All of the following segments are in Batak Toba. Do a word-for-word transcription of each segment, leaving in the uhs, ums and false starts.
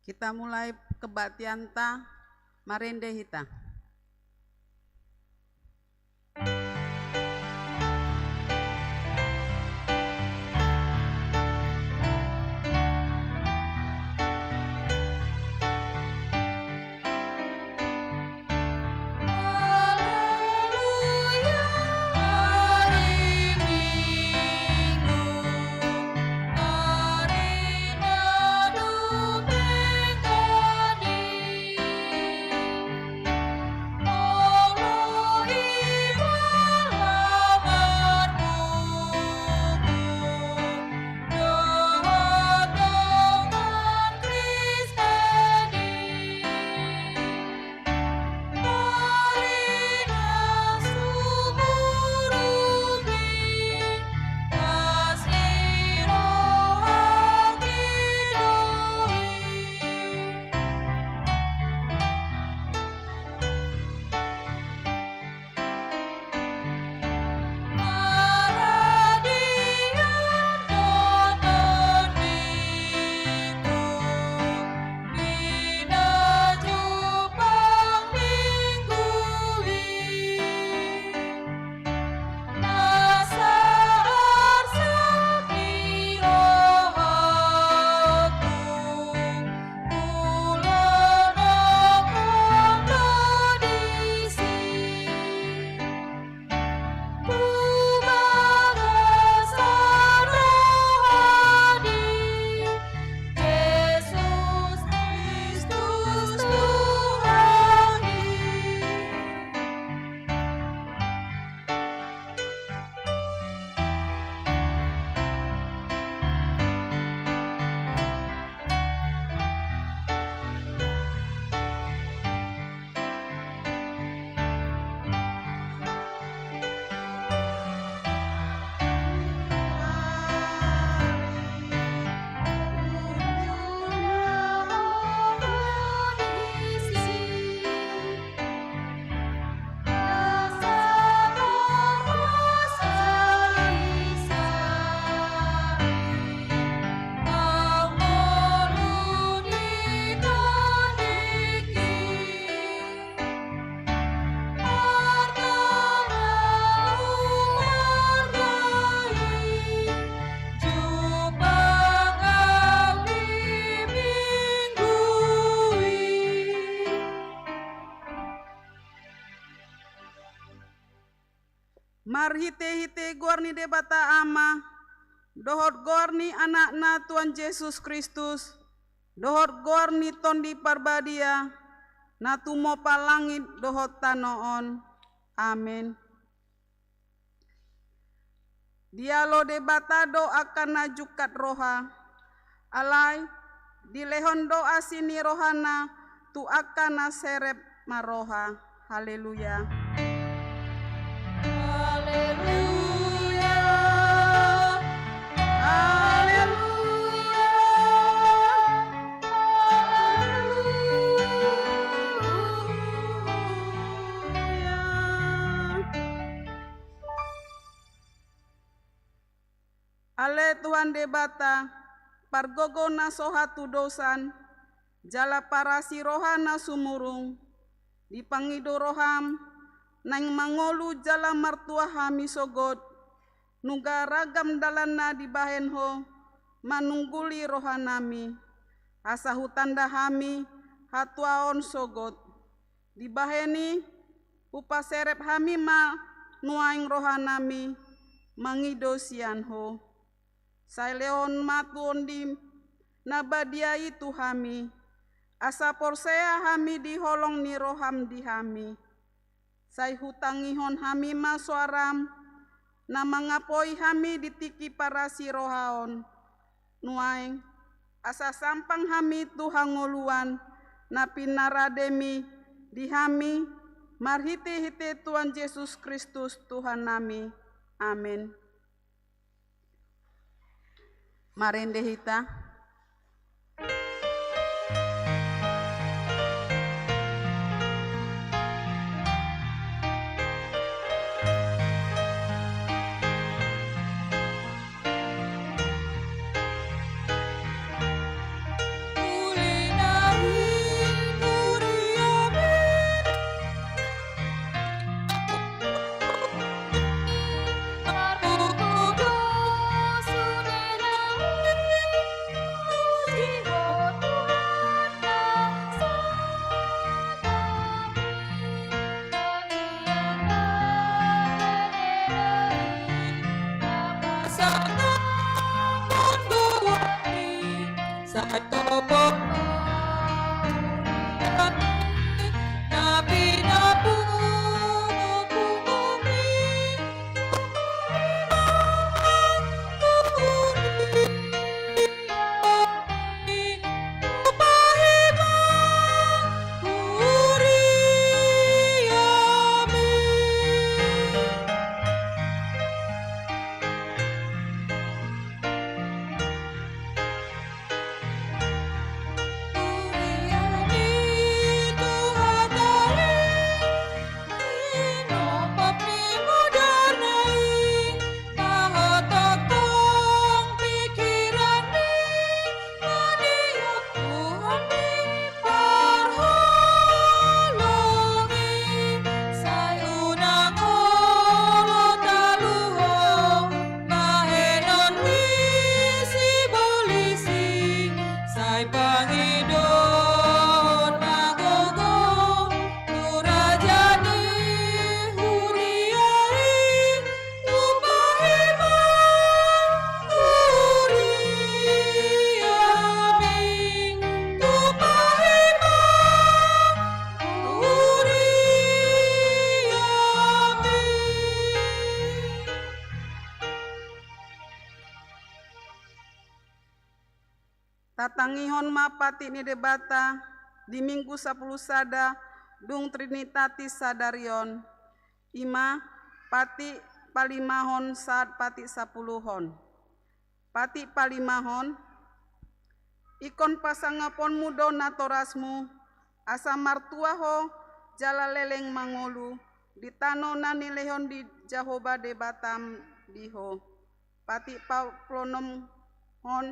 Kita mulai kebaktianta, marende hita. Marhitehite goar ni Debata Ama, dohot goar ni Anakna Tuhan Jesus Kristus, dohot goar ni Tondi Parbadia, na tumompa langit dohot tano on. Amen. Dialo Debata do angka na jungkat roha, alai dilehon do asi ni rohana tu angka na serep marroha. Haleluya. Haleluya. Haleluya. Haleluya. Ale Tuhan Debata, pargogo na so hatudosan, jala parasi roha na sumurung, dipangido roham, naeng mangolu jala martua hami sogot, nunga ragam dalan na dibahen Ho, manungguli rohanami, asa hutanda hami hatuaon sogot. Dibahen i, hupaserep hami ma nuaeng rohanami mangido sian Ho. Sai lehon ma Tondim na badia i tu hami, asa porsea hami di holong ni roham di hami. Sai hutangihon hami ma soaram, na mangapoi hami di tingki parasi roha on. Nuaeng, asa sampang hami tu hangoluan, na pinarademi di hami, marhitehite Tuhan Jesus Kristus Tuhannami. Amen. Marende hita. Hatangihon ma patik ni Debata di Minggu sapuluh sada dung Trinitatis sadari on, i ma patik palimahon sahat patik sapuluhon. Patik palimahon, ingkon pasangaponmu do natorasmu, asa martua ho jala leleng mangolu di tano na nilehon di Jahowa Debatam di ho. Patik paonomhon,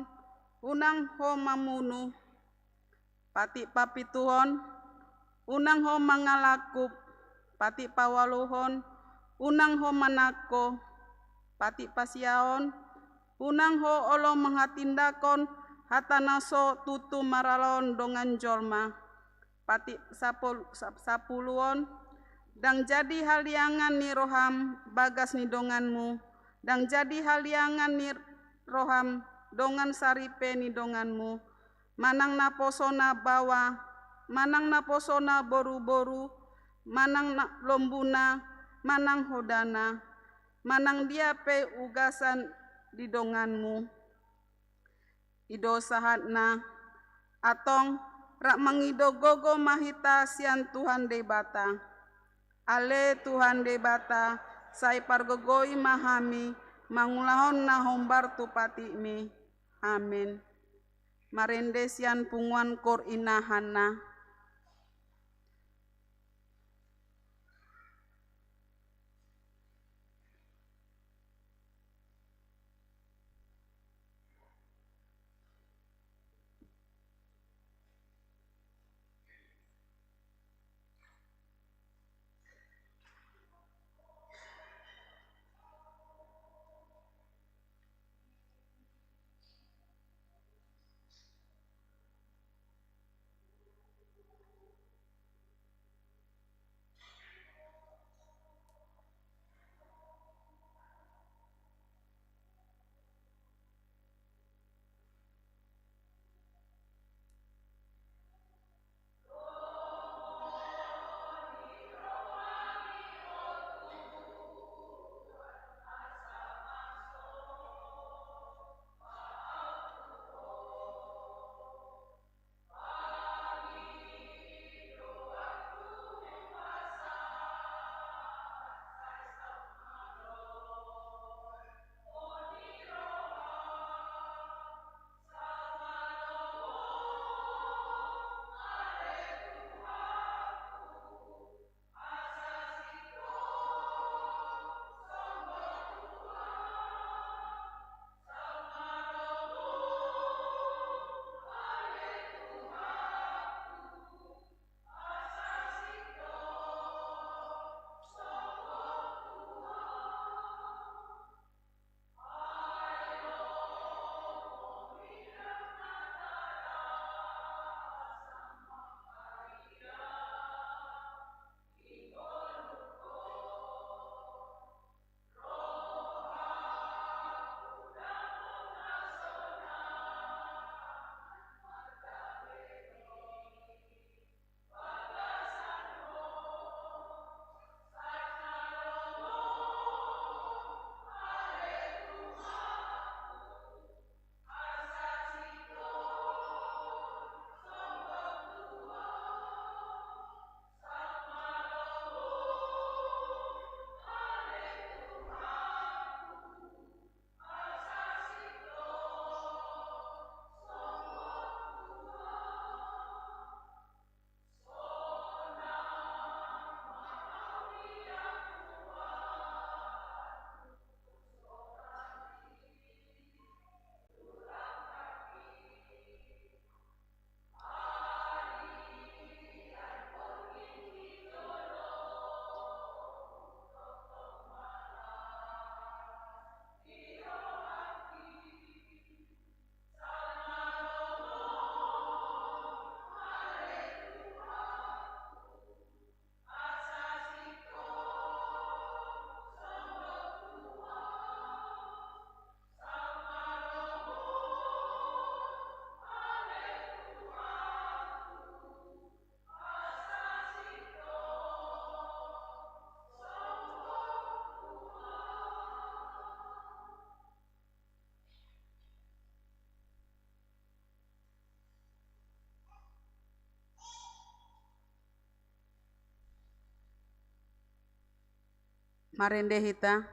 unang ho mamunu. Patik papituhon, unang ho mangalangkup. Patik paualuhon, unang ho manangko. Patik pasiahon, unang ho olo manghatindangkon hata na so tutu maralaon dongan jolma. Patik sapul-, sap-, sapuluhon, ndang jadi haliangan ni roham bagas ni donganmu, ndang jadi haliangan ni roham dongan saripe ni donganmu, manang naposona baoa, manang naposona boruboru, manang na-, lombuna, manang hodana, manang dia pe ugasan di donganmu. I do sahatna. Antong, rap mangido gogo ma hita sian Tuhan Debata. Ale Tuhan Debata, sai pargogoi ma hami mangulahon na hombar tu patikmi. Amen. Marende sian punguan koor inna Hanna. Marende hita.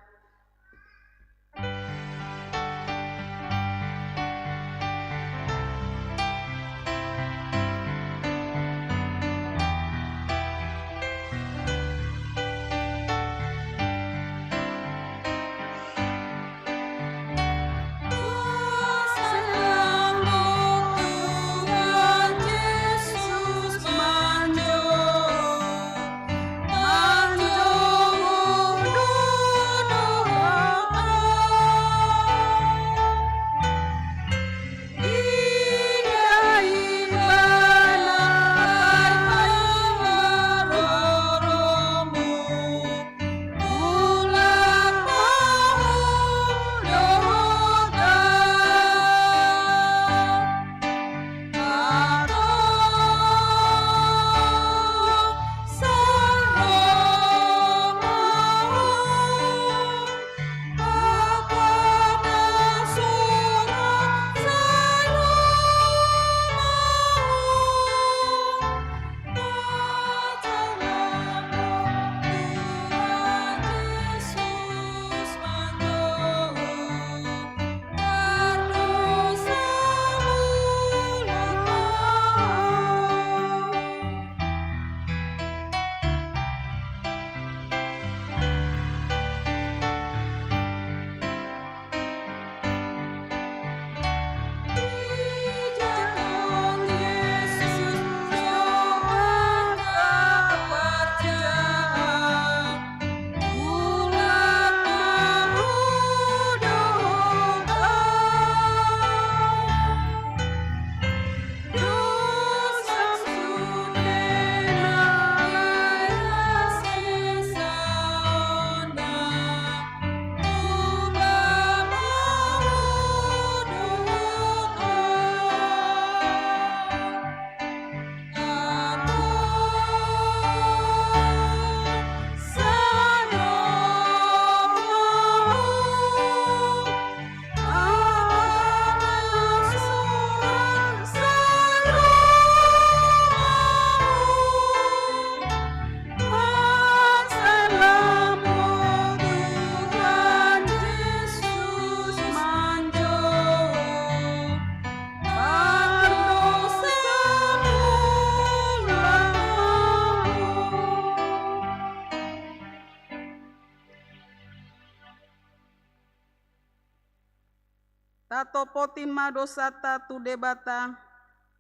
Tatopoti ma dosanta tu Debata,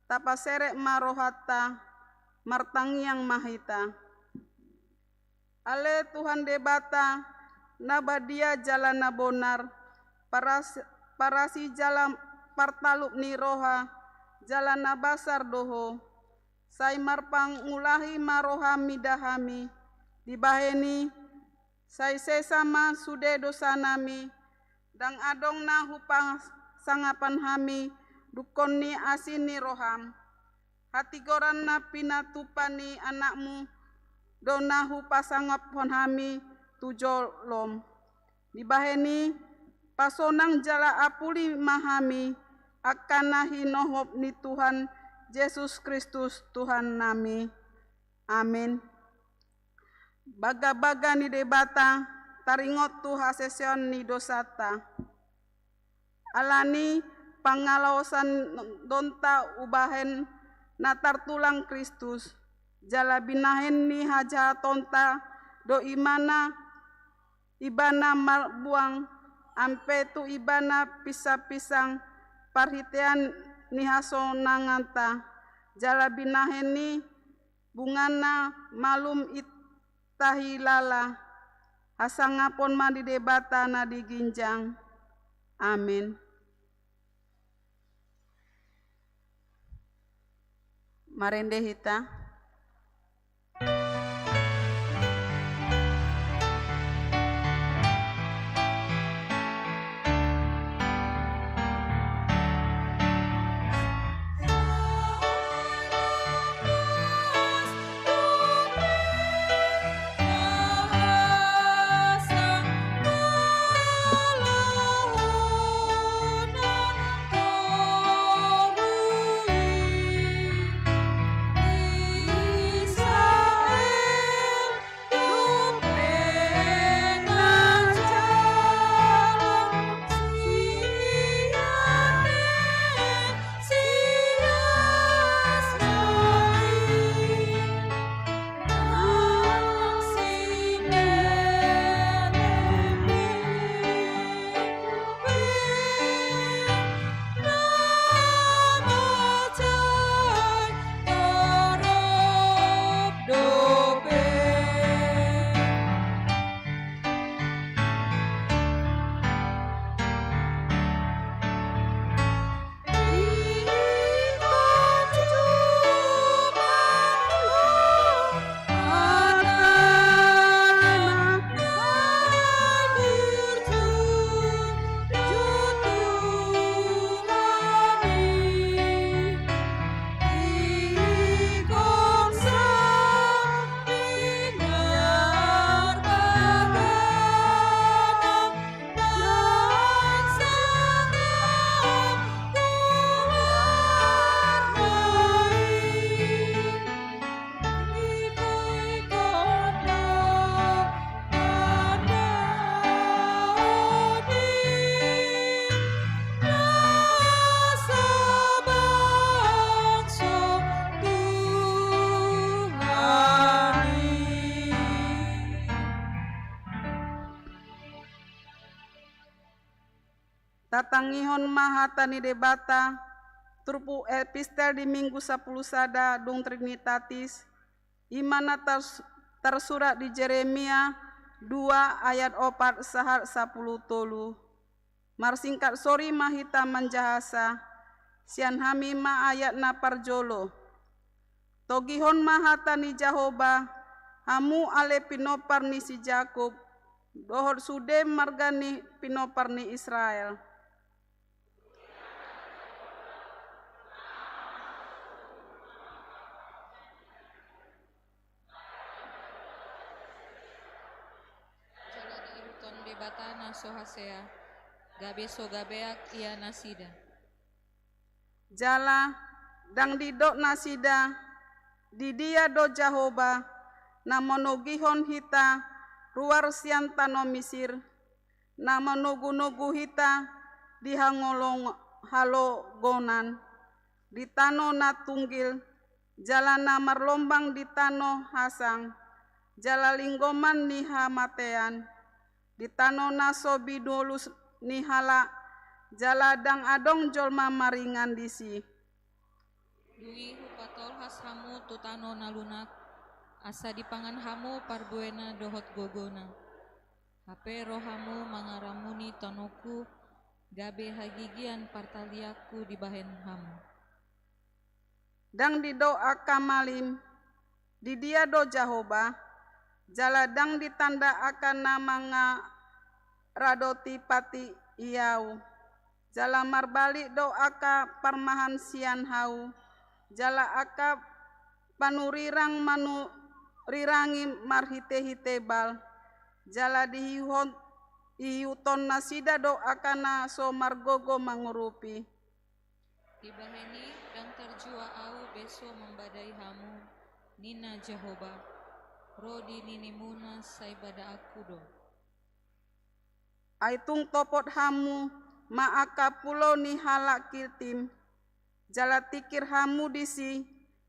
tapaserep ma rohanta, martangiang ma hita. Ale Tuhan Debata, na badia jala na bonar, paras-, parasi jala partalup ni roha, jala na basar do Ho. Sai marpangulahi ma roham mida hami, dibahen i, sai sesa ma sude dosanami, ndang adong na hupasangaphon hami dungkon ni asi ni roham. Hatigoran na pinatupa ni Anakmu do na hupasangaphon hami tu jolom. Dibahen i, pasonang jala apuli ma hami, angka na hinohop ni Tuhan Jesus Kristus Tuhannami. Amen. Bagabaga ni Debata, taringot tu haseseon ni dosanta. Alani pangalaosanonta umbahen na tartulang Kristus, jala binahen ni hajahatonta do ibana, ibana marbuang, ampe tu ibana pinsangpinsang parhitean ni hasonanganta, jala binahen ni bungana malum i tahilala. Hasangapon ma di Debata na di ginjang. Amen. Marende hita. Tatangihon ma hata ni Debata, turpuk epistel di Minggu sapuluh sada dung Trinitatis, i ma na tars-, tarsurat di Jeremia dua ayat opat sahat sapuluh tolu. Marsingkat sori ma hita manjahasa, sian hami ma ayat na parjolo. Togihon ma hata ni Jahowa, hamu ale pinompar ni si Jakub, dohot sude marga ni pinompar ni Israel. Jala diihuthon Debata na so hasea, gabe so gabeak ia nasida. Jala ndang didok nasida, di dia do Jahowa, na manogihon hita ruar sian tano Misir, na manogunogu hita di hangolong-, halogonan, di tano na tunggil, jala na marlombang di tano hasang, jala linggoman ni hamatean, di tano na so binolus ni halak, jala ndang adong jolma maringan disi. Dung i hupatolhas hamu tu tano na lunak, asa dipangan hamu parbuena dohot gogona. Hape ro hamu mangaramuni tanongku, gabe hagigian partalianku dibahen hamu. Ndang didok angka malim, di dia do Jahowa, jala ndang ditanda angka na mangaradoti patik i ahu. Jala marbalik do angka parmahan sian ahu, jala angka panurirang manurirangi marhitehite bal, jala diihuthon-, iihuthon nasida do angka na so margogo mangurupi. Dibahen i ndang tarjua ahu beso mambadai hamu, ninna Jahowa, ro di ninimuna saibadaanku do. Ai tung topot hamu ma angka pulo ni halak Kitim, jala tingkir hamu disi,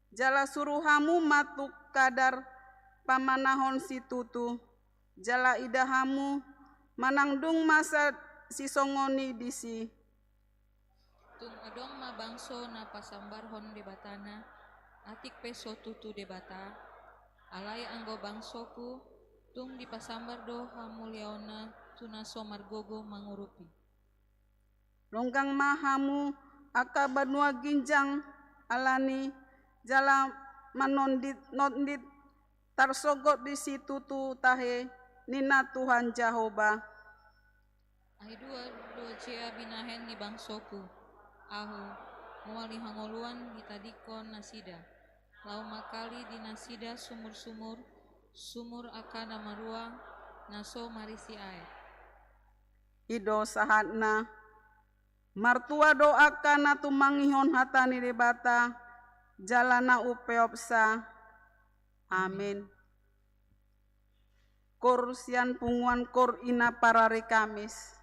jala suru hamu ma tu Kadar pamanahon situtu, jala ida hamu manang dung masa sisongon i disi. Tung adong ma bangso na pasambarhon Debatana, atik pe so tutu Debata, alai anggo bangsoku, tung dipasambar do hamuliaonna tu na so margogo mangurupi. Ronggang ma hamu angka banua ginjang, alani jala manonditnondit tarsogot di situtu tahe, ninna Tuhan Jahowa. Ai dua do jea binahen ni bangsoku, ahu, mual ni hangoluan ditadingkon nasida, laho mangkali di nasida sumursumur, sumur angka na maruang, na so marisi aek. I do sahatna. Martua do angka na tumangihon hata ni Debata, jala na umpeopsa. Amen. Koor sian punguan koor Ina Parari Kamis.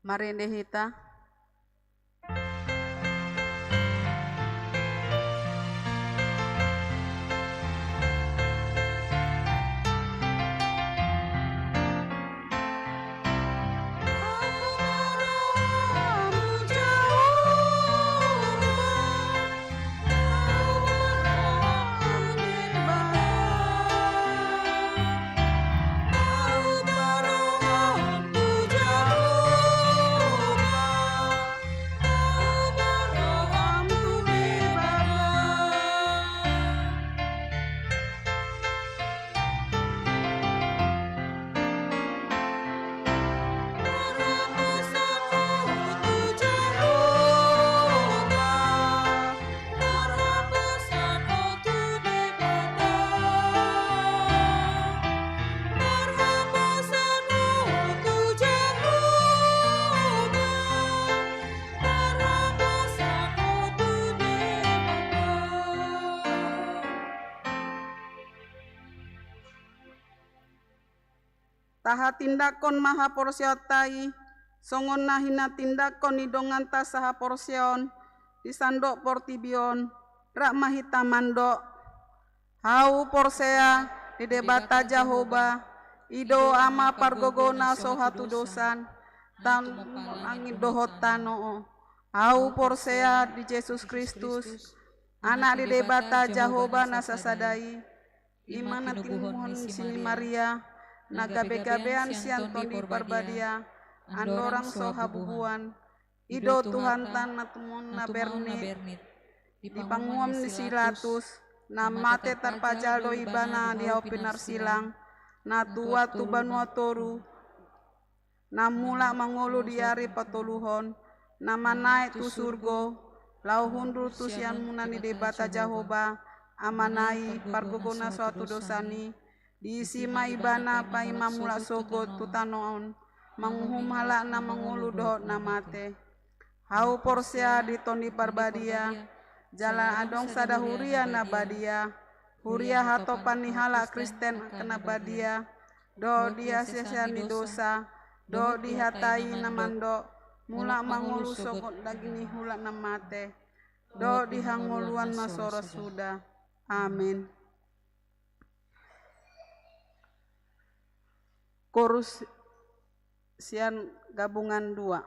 Marende hita. Tahatindanghon ma haporseaonta i, songon na hinatindanghon ni donganta sahaporseaon di sandok portibi on, rap ma hita mandok: Ahu porsea di Debata Jahowa, i do Ama pargogona so hatudosan, tano langit dohot tano. Ahu porsea di Jesus Kristus, Anak ni Debata Jahowa na sasada i, i ma na tinubuhon ni si Maria, na gabegabean sian Tondi Parbadia, andorang so habubuan. I do Tuhanta na tumon na bernit, di panguhum ni si Pilatus, na mate tarpajal do ibana di hau pinarsilang, na tuat tu banua toru, na mulak mangolu di ari patoluhon, na manaek tu surgo, laho hundul tu siamun ni Debata Jahowa, Amana i, pargogona so hatudosan i. Diisi ma ibana paima mulak sogot tu tano on, manguhum halak na mangolu dohot na mate. Ahu porsea di Tondi Parbadia, jala adong sada huria na badia, huria hatopan ni halak Kristen angka na badia, dohot di hasesaan ni dosa, dohot di hata i na mandok: Mulak mangolu sogot daging ni halak na mate, dohot di hangoluan na so ra suda. Amen. Chorus sian gabungan dua.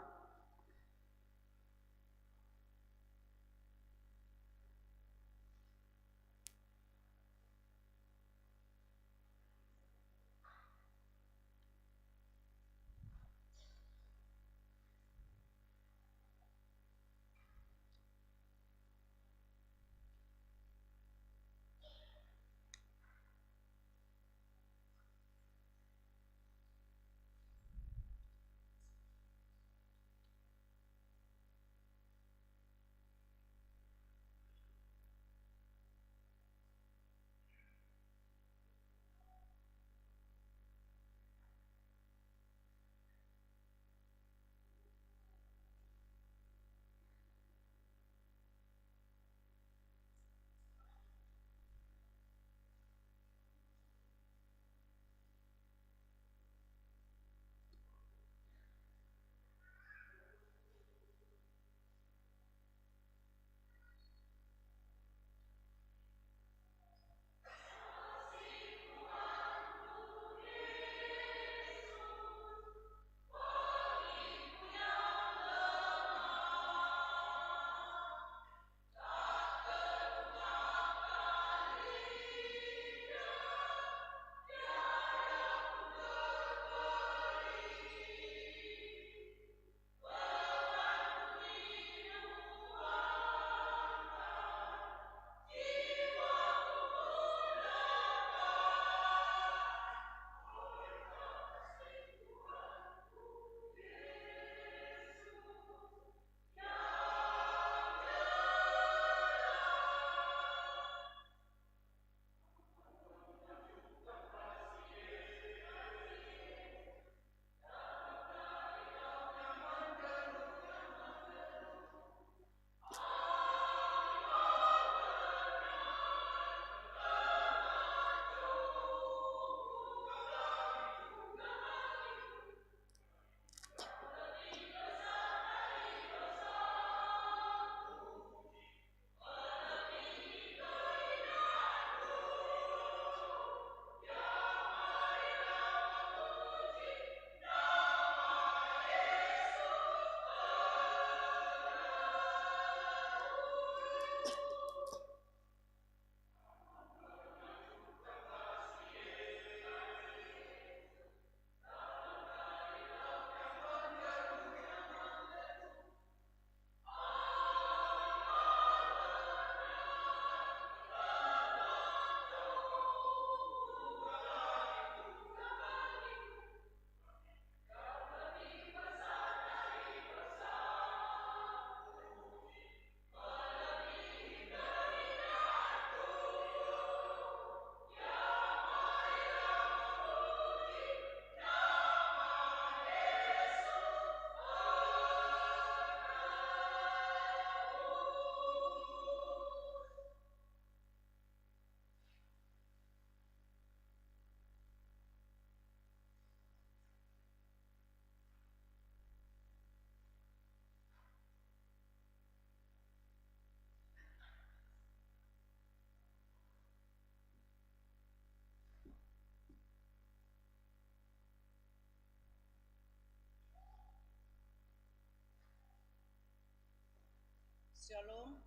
Shalom.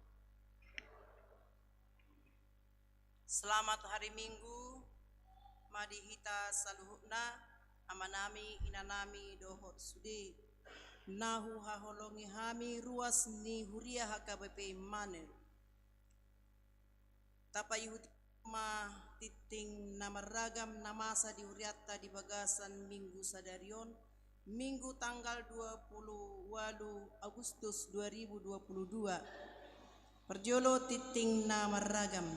Selamat hari Minggu ma di hita saluhutna, amanami, inanami dohot sude na huhaholongi hami ruas ni huria H K B P Immanuel. Tapaihut ma tingting na marragam na masa di hurianta di bagasan Minggu sadari on, Minggu tanggal dua puluh walu Agustus dua ribu dua puluh dua. Parjolo tingting na marragam.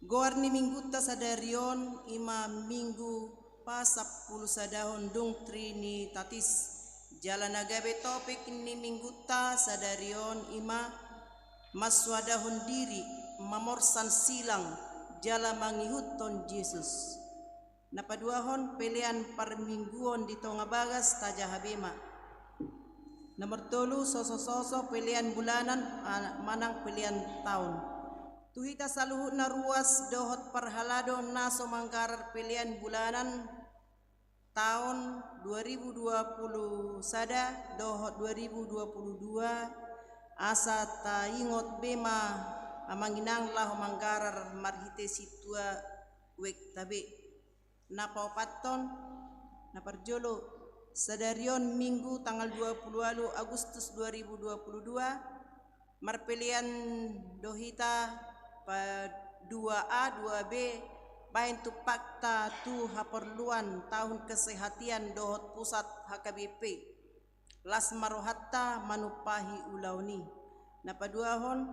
Goar ni Minggunta sadari on i ma Minggu pasampulusadahon dung Trinitatis. Jala na gabe topik ni Minggunta sadari on i ma mansoadahon diri, mamorsan silang, jala mangihuthon Jesus. Na paduahon, pelean parmingguon di tonga bagas tajaha be ma. Nomor tolu, sosososo pelean bulanan, a, manang pelean taon. Tu hita saluhutna ruas dohot parhalado na so manggarar pelean bulanan taon dua ribu dua puluh sada dohot dua ribu dua puluh dua, asa taingot be ma amang inang laho manggarar marhite sintua wekta be. Na paopathon, na parjolo, sadari on Minggu tanggal dua puluh walu Agustus dua ribu dua puluh dua, marpelean do hita pa dua A, dua B, bahen tumpakta tu haporluan tahun kesehatian dohot pusat H K B P. Las ma rohanta manumpahi ulaon i. Na paduahon,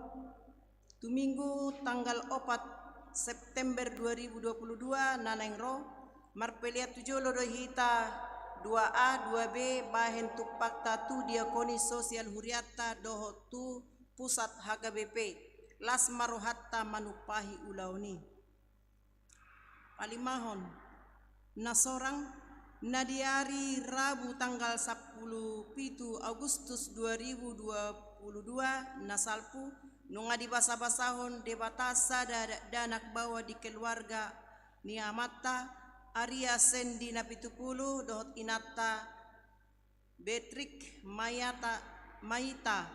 tu Minggu tanggal opat September dua ribu dua puluh dua na naeng ro, marpelean tu jolo do hita dua A, dua B, bahen tumpakta tu diakoni sosial hurianta dohot tu pusat H K B P. Las ma rohanta manumpahi ulaon i. Palimahon, na sorang, na di ari Rabu tanggal sampulu pitu Agustus dua ribu dua puluh dua na salpu, nunga dibasabasahon Debata sada dakdanak baoa di keluarga ni amanta Aria Sendi na pitupulu dohot inanta Betrik Mayata, Maita,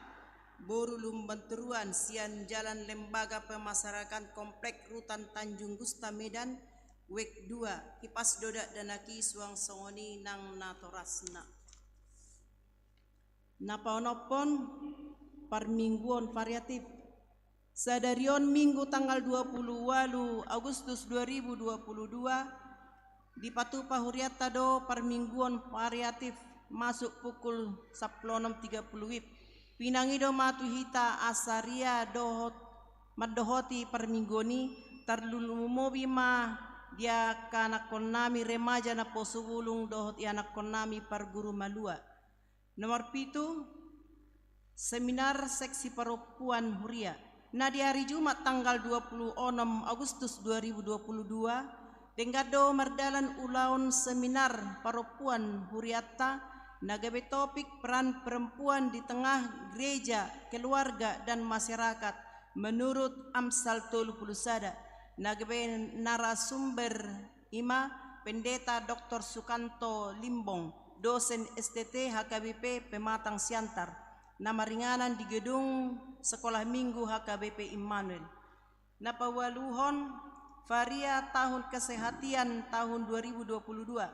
boru Lumban Toruan, sian Jalan Lembaga Pemasarakan, Komplek Rutan Tanjung Gusta, Medan, wek dua. Hipas do dakdanak i suang songon i nang natorasna. Na paonomhon, parmingguon variatif. Sadari on Minggu tanggal dua puluh walu Agustus dua ribu dua puluh dua, dipatupa hurianta do parmingguon variatif masuk pukul sampulu onom tiga puluh wib. Pinangido ma tu hita asa ria dohot mandohoti parmingguon i, tarlumobi ma di angka anakkonnami remaja naposobulung dohot ianakkonnami parguru malua. Nomor pitu, seminar seksi parompuan huria. Na di ari Jumat tanggal dua puluh onom Agustus dua ribu dua puluh dua, denggan do mardalan ulaon seminar parompuan hurianta, na gabe topik peran perempuan di tengah gereja, keluarga, dan masyarakat, menurut Amsal tolu puluh sada, na gabe narasumber i ma Pendeta Doktor Sukanto Limbong, dosen S T T H K B P Pematang Siantar, na maringanan di gedung Sekolah Minggu H K B P Immanuel. Na paualuhon, varia tahun kesehatian tahun dua ribu dua puluh dua.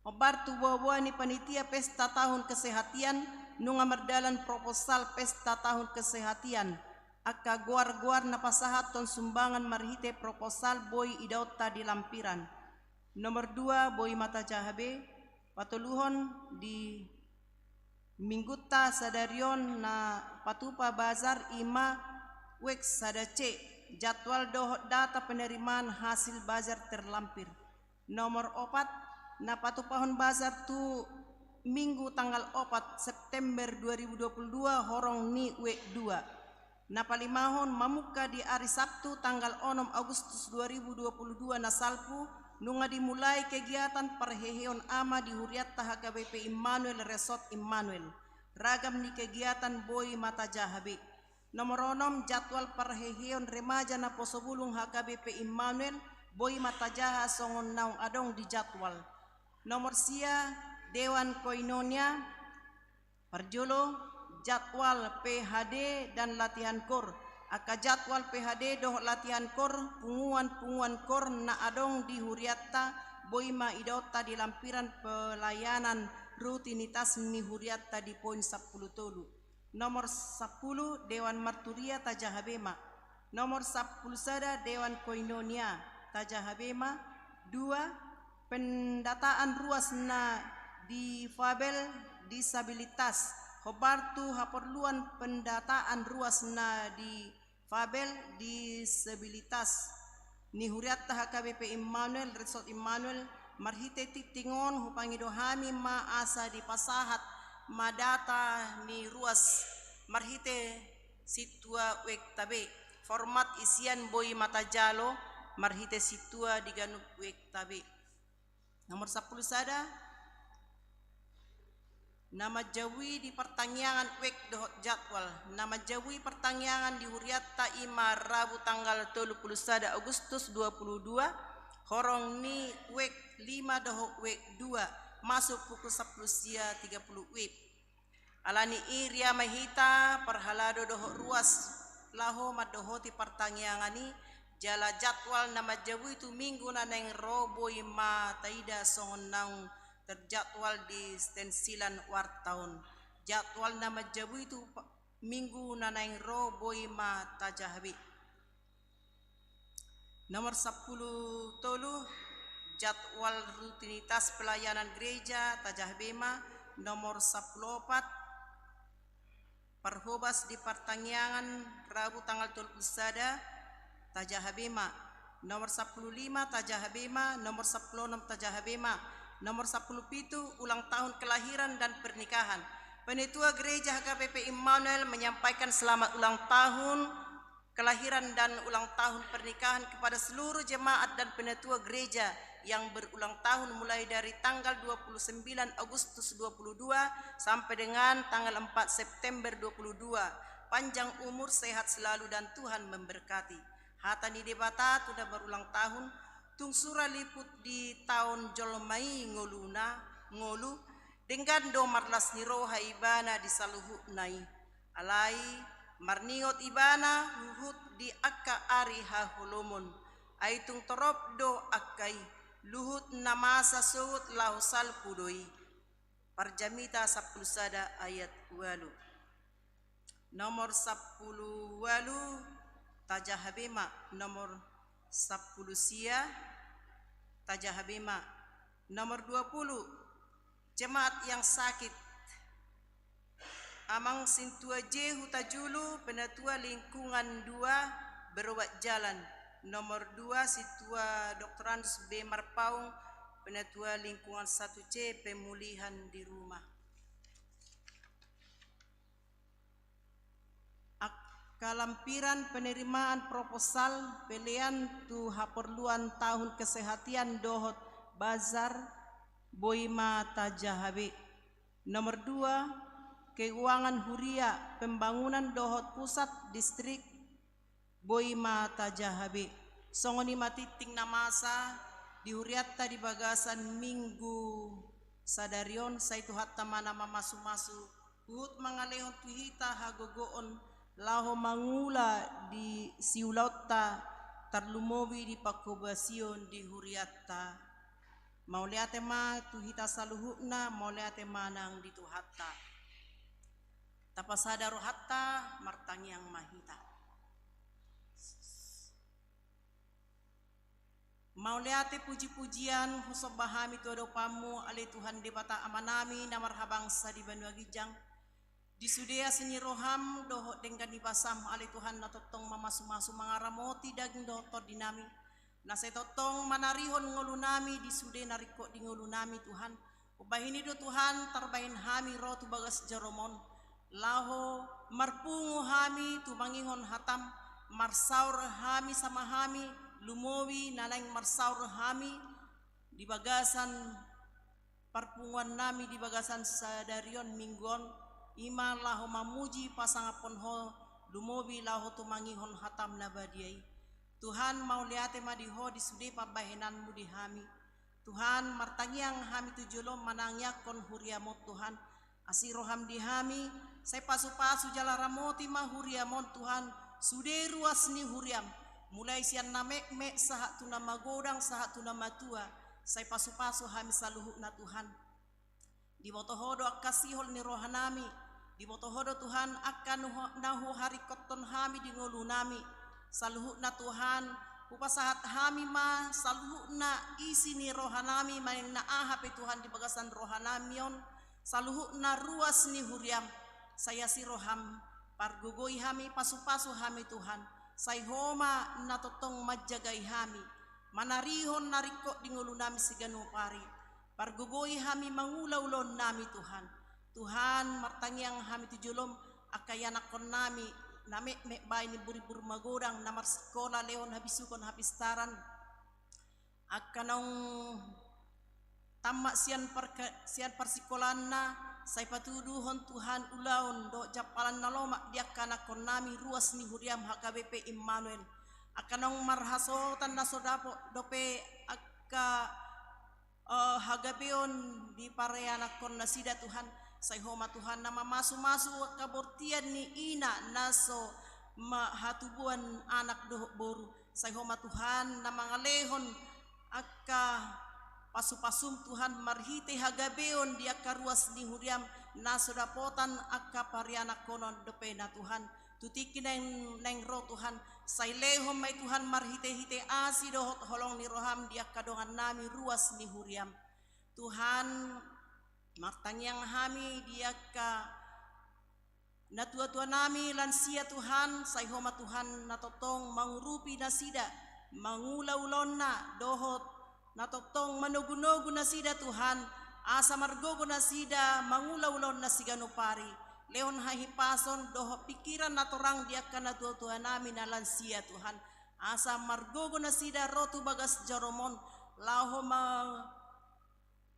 Hombar tu boaboa ni panitia pesta tahun kesehatian, nunga mardalan proposal pesta tahun kesehatian. Angka goar-goar na pasahathon sumbangan marhite proposal boi idaonta di lampiran. Nomor dua, boi ma tajaha be, patoluhon di Minggunta sadari on na patupa bazar i ma wek sada C, jadwal dohot data penerimaan hasil bazar terlampir. Nomor opat, na patupahon bazar tu Minggu tanggal opat September dua ribu dua puluh dua, horong ni wek dua. Na palimahon, mamungka di ari Sabtu tanggal onom Agustus dua ribu dua puluh dua na salpu, nunga dimulai kegiatan parheheon ama di hurianta H K B P Immanuel Resort Immanuel. Ragam ni kegiatan boi ma tajaha be. Nomor onom, jadwal parheheon remaja naposobulung H K B P Immanuel, boi ma tajaha songon naung adong di jadwal. Nomor sia, Dewan Koinonia, parjolo, Jadwal P H D dan latihan kor. Angka jadwal P H D dohot latihan kor, punguan-punguan kor na adong di hurianta boi ma idaonta di lampiran pelayanan rutinitas ni hurianta di poin sampulu tolu. Nomor sampulu, Dewan Marturia tajaha be ma. Nomor sampulu sada, Dewan Koinonia tajaha be ma. Dua, pendataan ruas na difabel disabilitas. Hombar tu haporluan pendataan ruas na difabel disabilitas ni hurianta H K B P Immanuel, Resort Immanuel, marhite tingting on hupangido hami ma asa dipasahat ma data ni ruas marhite sintua webta be. Format isian boi ma tajalo marhite sintua di ganup webta be. Nomor sampulu sada, na manjaui di partangiangan web dohot jadwal. Na manjaui partangiangan di hurianta i ma Rabu tanggal tolu pulu sada Agustus dua pulu dua, horong ni web lima dohot web dua, masuk pukul sampulu sia tiga pulu web. Ala ni i, ria ma hita parhalado dohot ruas laho mandohoti partangiangan i, jala jadwal na manjaui tu minggu na naeng ro boi ma taida songon naung terjadwal di stensilan warta on. Jadwal na manjaui tu pa-, minggu na naeng ro boi ma tajaha be. Nomor sampulu tolu, jadwal rutinitas pelayanan gereja tajaha be ma. Nomor sampulu opat, parhobas di partangiangan Rabu tanggal tolu pulu sada tajaha be ma. Nomor sampulu lima tajaha be ma. Nomor sampulu onom tajaha be ma. Nomor sampulu pitu, ulang tahun kelahiran dan pernikahan. Penatua Gereja H K B P Immanuel menyampaikan selamat ulang tahun kelahiran dan ulang tahun pernikahan kepada seluruh jemaat dan penatua gereja yang berulang tahun mulai dari tanggal dua puluh sembilan Agustus dua puluh dua sampai dengan tanggal empat September dua puluh dua. Panjang umur, sehat selalu, dan Tuhan memberkati. Hata ni Debata tu na berulang tahun, tung sura liput di taon jolma i ngoluna, ngolu, denggan do marlas ni roha ibana di saluhutna i. Alai marningot ibana huhut di angka ari haholomon. Ai tung torop do angka i, luhut na masa sogot laho salpu do i. Parjamita sampulu sada ayat ualu. Nomor sampulu ualu tajaha be ma. Nomor sampulu sia tajaha be ma. Nomor dua pulu, jemaat yang sakit. Amang Sintua J Hutajulu, penatua lingkungan dua, berobat jalan. Nomor dua, Sintua Doktorandus B Marpaung, penatua lingkungan satu C, pemulihan di rumah. Angka lampiran penerimaan proposal pelean tu haporluan tahun kesehatian dohot bazar boi ma tajaha be. Nomor dua, keuangan huria, pembangunan dohot pusat distrik boi ma tajaha be. Songon i ma tingting na masa di hurianta di bagasan minggu sadari on, sai Tuhanta ma na mamasumasu huhut mangalehon tu hita hagogoon laho mangula di siulaonta, tarlumobi di panghobasion di hurianta. Mauliate ma tu hita saluhutna, mauliate ma nang di Tuhanta. Tapasada rohanta, martangiang ma hita. Mauliate puji-pujian husomba hami tu adopanmu, ale Tuhan Debata Amanami na marhabangsa di banua ginjang. Di sude asi ni roham dohot denggan ni basam, ale Tuhan, na tongtong mamasumasu mangaramoti daging dohot tondinami, na sai tongtong manarihon ngolunami di sude na ringkot di ngolunami, Tuhan. Umbahen i do, Tuhan, tarbahen hami ro tu bagas jarom on, laho marpungu hami tumangihon hatam, marsaor hami sama hami, lumobi na naeng marsaor hami di bagasan parpunguannami di bagasan sadari on, minggu on, i ma laho mamuji pasangaphon Ho, lumobi laho tumangihon hatam na badia i. Tuhan, mauliate ma di Ho di sude pambahenanmu di hami. Tuhan, martangiang hami tu jolom manangiangkon huriam on, Tuhan. Asi roham di hami, Sai pasu-pasu jala ramoti ma huriam on Tuhan, sude ruas ni huriam, mulai sian na metmet sahat tu na magodang sahat tu na matua, sai pasu-pasu hami saluhutna Tuhan. Diboto Ho do angka sihol ni rohanami, diboto Ho do Tuhan angka na hu-, na huharingkothon hami di ngolunami. Saluhutna Tuhan, hupasahat hami ma saluhutna isi ni rohanami, manang na aha pe Tuhan di bagasan rohanami on, saluhutna ruas ni huriam, sai asi roham, pargogoi hami, pasu-pasu hami Tuhan, sai Ho ma na tongtong manjagai hami, manarihon na ringkot di ngolunami siganup ari. Pargogoi hami mangula ulaonnami Tuhan. Tuhan, martangiang hami tu jolom angka ianakkonnami, na metmet baen imbur-imbur magodang, na marsikola lehon habisuhon hapistaran. Angka naung tammat sian parka-, sian parsikolanna, sai patuduhon Tuhan ulaon dohot jampalan na lomak di angka anakkonnami ruas ni huriam H K B P Immanuel. Angka naung marhasohotan na so dapot dope angka eh, hagabeon di parianakkon nasida Tuhan, sai Ho ma Tuhan na mamasu-masu angka bortian ni ina na so ma-, hatubuan anak dohot boru, sai Ho ma Tuhan na mangalehon angka pasu-pasum Tuhan marhite hagabeon di angka ruas ni huriam na so dapotan angka parianakkonon dopena Tuhan. Tu tingki naeng, naeng ro Tuhan, sai lehon ma i Tuhan marhite-hite asi dohot holong ni roham di angka dongannami ruas ni huriam. Tuhan, martangiang hami di angka natua-tuanami lansia Tuhan, sai Ho ma Tuhan na tongtong mangurupi nasida, mangula ulaonna dohot na tongtong manogu-nogu nasida Tuhan, asa margogo nasida mangula ulaonna siganup ari. Lehon hahipason dohot pingkiran na torang di angka natua-tuanami na lansia Tuhan, asa margogo nasida ro tu bagas jarom on, laho ma-,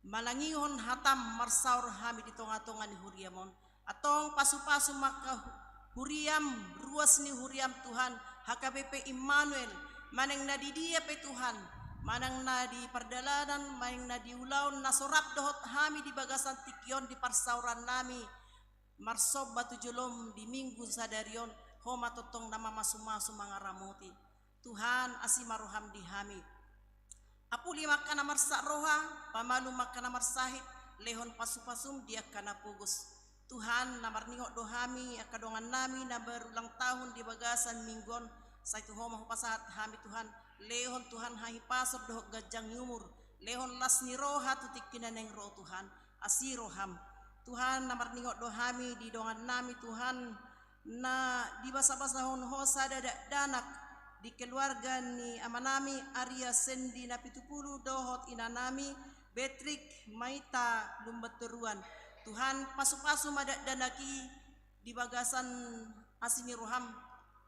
manangihon hatam marsaor hami di tonga-tonga ni huriam on. Antong pasu-pasu ma angka hu-, huriam, ruas ni huriam Tuhan, H K B P Immanuel, manang na di dia pe Tuhan, manang na di pardalanan, manang na di ulaon na so rap dohot hami di bagasan tingki on di parsaorannami, marsomba tu jolom di Minggu sadari on, Ho ma tongtong na mamasu-masu mangaramoti. Tuhan, asi ma roham di hami. Apuli ma angka na marsak roha, pamalum ma angka na marsahit, lehon pasu-pasum di angka na pogos. Tuhan, na marningot do hami angka dongannami na berulang tahun di bagasan Minggu on, sai tu Ho ma hupasahat hami Tuhan, lehon Tuhan hahipason dohot ganjang ni umur, lehon las ni roha tu tingki na naeng ro Tuhan, asi roham. Tuhan, na marningot do hami di dongannami Tuhan, na dibasa-basahon Ho sada dakdanak di keluarga ni amanami Arya Sendi Napitupulu dohot inanami Betrik Maita Lumbantoruan. Tuhan, pasu-pasu ma dakdanak i di bagasan asi ni roham,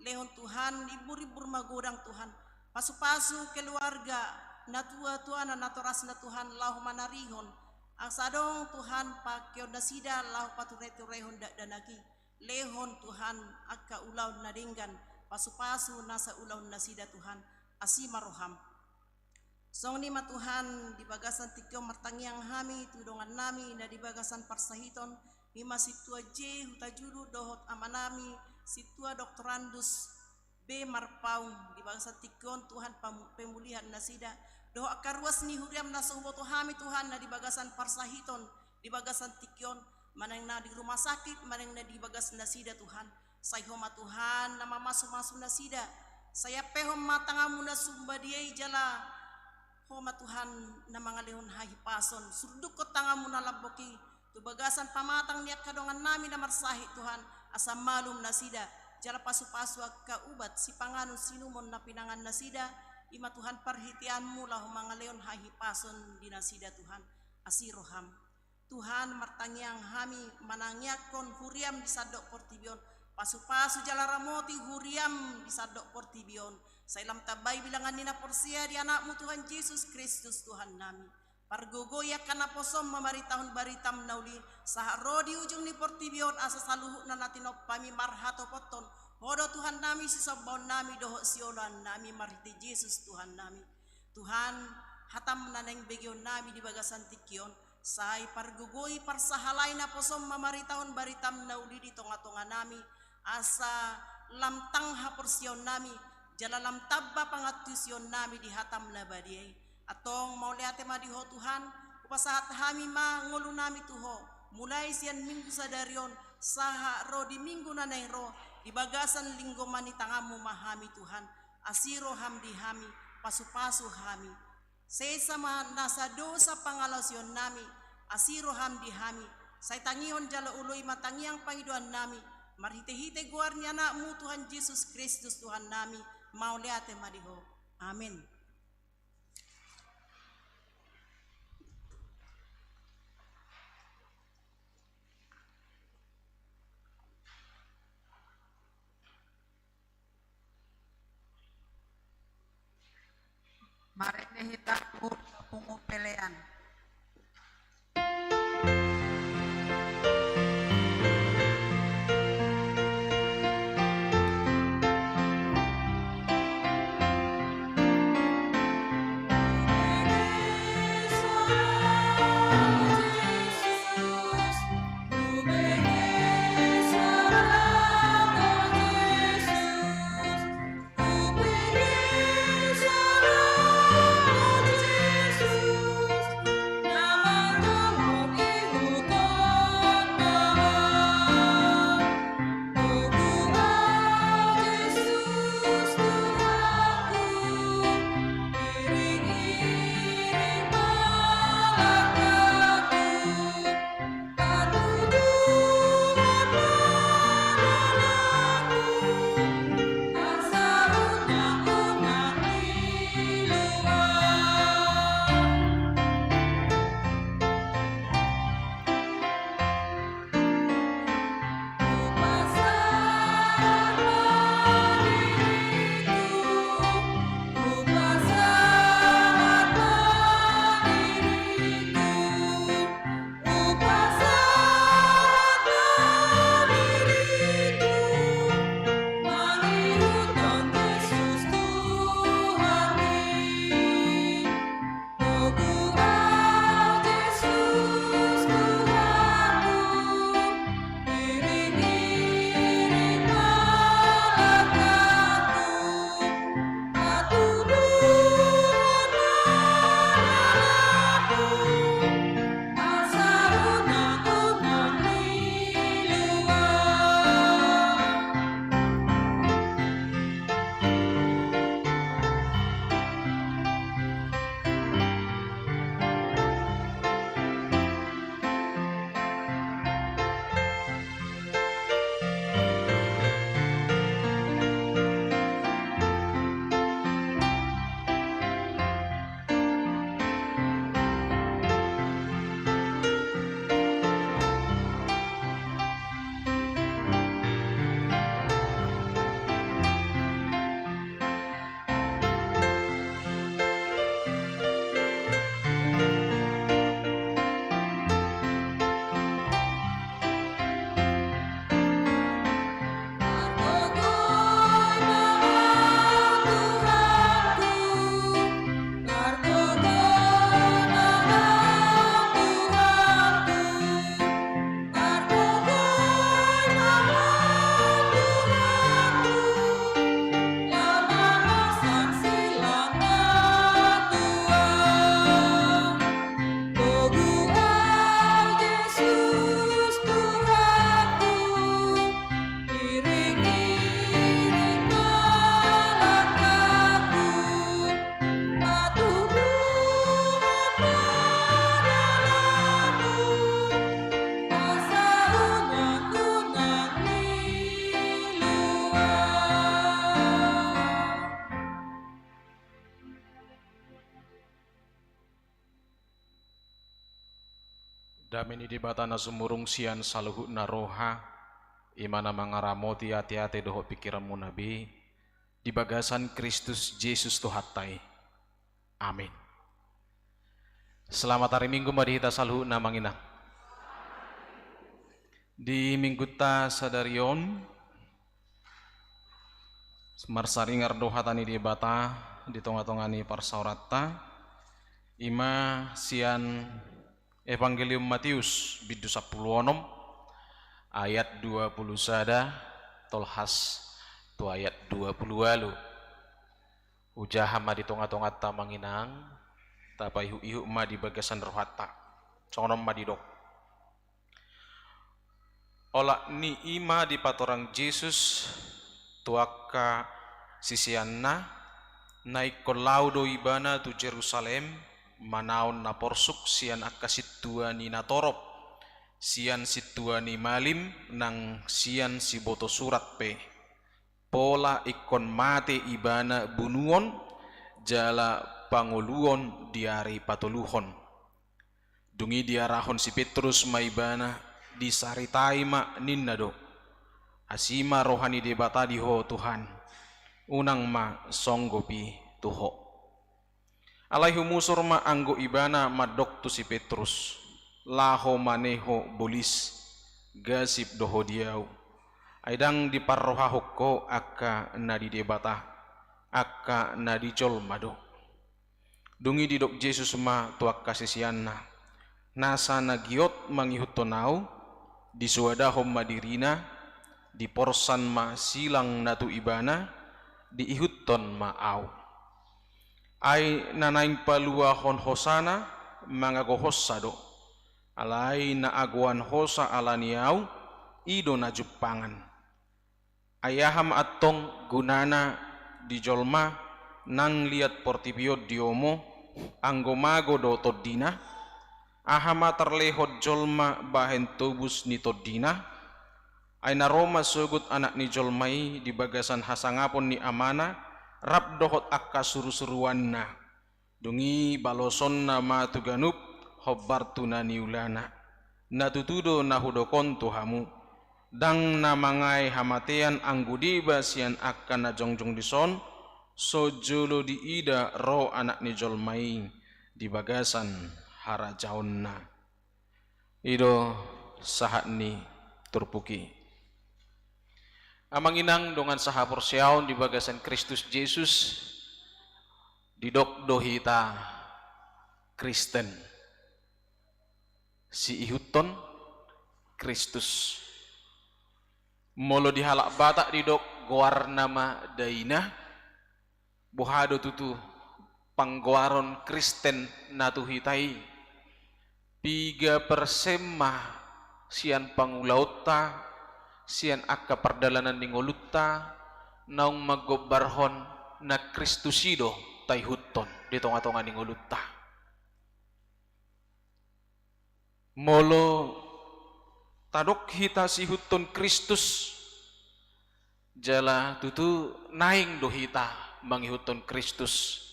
lehon Tuhan imbur-imbur magodang Tuhan, pasu-pasu keluarga, natua-tuana, natorasna Tuhan, laho manarihon, asa adong Tuhan pangkeon nasida laho pature-turehon dakdanak i. Lehon Tuhan angka ulaon na denggan, pasu-pasu nasa ulaon nasida Tuhan, asi ma roham. Songon i ma Tuhan, di bagasan tingki on martangiang hami tu dongannami na di bagasan parsahiton, i ma Sintua J Hutajulu dohot amanami Sintua Doktorandus B Marpaung, di bagasan tingki on Tuhan pamu-, pemulihan nasida, dohot angka ruas ni huriam na so huboto hami Tuhan na di bagasan parsahiton, di bagasan tingki on, manang na di rumah sakit, manang na di bagas nasida Tuhan. Sai Ho ma Tuhan na mamasu-masu nasida, sai ampehon ma tanganmu na sumba dia i jala Ho ma Tuhan na mangalehon hahipason, surdukkon tanganmu na lambok i tu bagasan pamatang ni angka dongannami na marsahit Tuhan, asa malum nasida, jala pasu-pasu angka ubat sipanganon sinumon na pinangan nasida, i ma Tuhan parhiteanmu laho mangalehon hahipason di nasida Tuhan, asi roham. Tuhan, martangiang hami manangiangkon huriam di sandok portibi on, pasu-pasu jala ramoti huriam di sandok portibi on, sai lam tambai bilangan ni na porsea di Anakmu Tuhan Jesus Kristus Tuhannami. Pargogoi angka naposom mamaritahon baritam na uli, sahat ro di ujung ni portibi on asa saluhutna na tinompami marhatopothon Ho do Tuhannami, sisombaonnami dohot sioloannami marhite Jesus Tuhannami. Tuhan, hatam na naeng begeonnami di bagasan tingki on, Sai pargogoi parsahalai naposom mamaritahon baritam na uli di tongatonganami, asa lam tang haporseaonnami, jala lam tamba pangantusionnami di hatam na badia i. Antong mauliate ma di Ho Tuhan, hupasahat hami ma ngolunami tu Ho, mulai sian minggu sadari on, sahat ro di minggu na naeng ro, di bagasan linggoman ni tanganmu ma hami Tuhan, asi roham di hami, pasupasu hami. Sesa ma nasa dosa pangalaosionnami, asi roham di hami, sai tangihon jala oloi ma tangiang pangidoannami, marhitehite goar ni Anakmu Tuhan Jesus Kristus Tuhannami, mauliate ma di Ho. Amin. Marende hita tu pungu pelean. Dame ni Debata na sumurung sian saluhutna roha, i ma na mangaramoti ateate dohot pingkiranmuna be, di bagasan Kristus Jesus Tuhanta i. Amin. Selamat hari Minggu ma di hita saluhutna, Amang Inang. Di Minggunta sadari on, marsaringar do hata ni Debata di tongatonga ni parsaoranta, i ma sian Evangelium Matius, bindu sampulu onom, ayat dua pulu sada, tolhas tu ayat dua pulu ualu. Hujaha ma di tonga-tonganta, Amang Inang, tapaihut-ihut ma di bagasan rohanta. Songon on ma didok. Olat ni i ma dipatorang Jesus tu angka siseanna, na ingkon laho do ibana tu Jerusalem, manaon na porsuk sian angka sintua ni natorop, sian sintua ni malim, nang sian siboto surat pe. Pola ingkon mate ibana bunuon, jala pangoluon di ari patoluhon. Dung i diarahon si Petrus ma ibana, disaritai ma ninna do. Asi ma roha ni Debata di ho Tuhan, unang ma songgop i tu ho. Alai humusur ma anggo ibana mandok tu si Petrus, laho ma ne ho bolis, gasip do ho di ahu. Ai ndang diparrohahon ho angka na di Debata, angka na di jolma do. Dung i didok Jesus ma tu angka siseanna, nasa na giot mangihuthon ahu, disoadahon ma dirina, diporsan ma silang na tu ibana, diihuthon ma ahu. Ai na naeng paluahon hosana mangagohonsa do. Alai na agoan hosa ala ni ahu, i do na jumpangan. Ai aha ma antong gunana di jolma nang liat portibi on diomo, anggo mago do tondina? Aha ma tarlehon jolma bahen tobus ni tondina? Ai na ro ma sogot Anak ni jolma i di bagasan hasangapon ni Amana, rap dohot angka surusuruanna. Dung i balosonna ma tu ganup, hombar tu na niulana. Na tutu do na hudok on tu hamu. Ndang na mangae hamatean anggo deba sian angka na jongjong dison, so jolo diida ro Anak ni jolma i di bagasan harajaonna. I do sahat ni turpuk i. Amang Inang dongan sahaporseaon di bagasan Kristus Jesus, didok do hita Kristen. Siihuthon Kristus. Molo di halak Batak didok goarna ma daina, boha do tutu panggoaron Kristen na tu hita i? Piga persen ma sian pangulaonta, sian angka pardalanan ni ngolunta, naung manggombarhon na Kristus i do taihuthon di tonga-tonga ni ngolunta? Molo tadok hita siihuthon Kristus, jala tutu naeng do hita mangihuthon Kristus.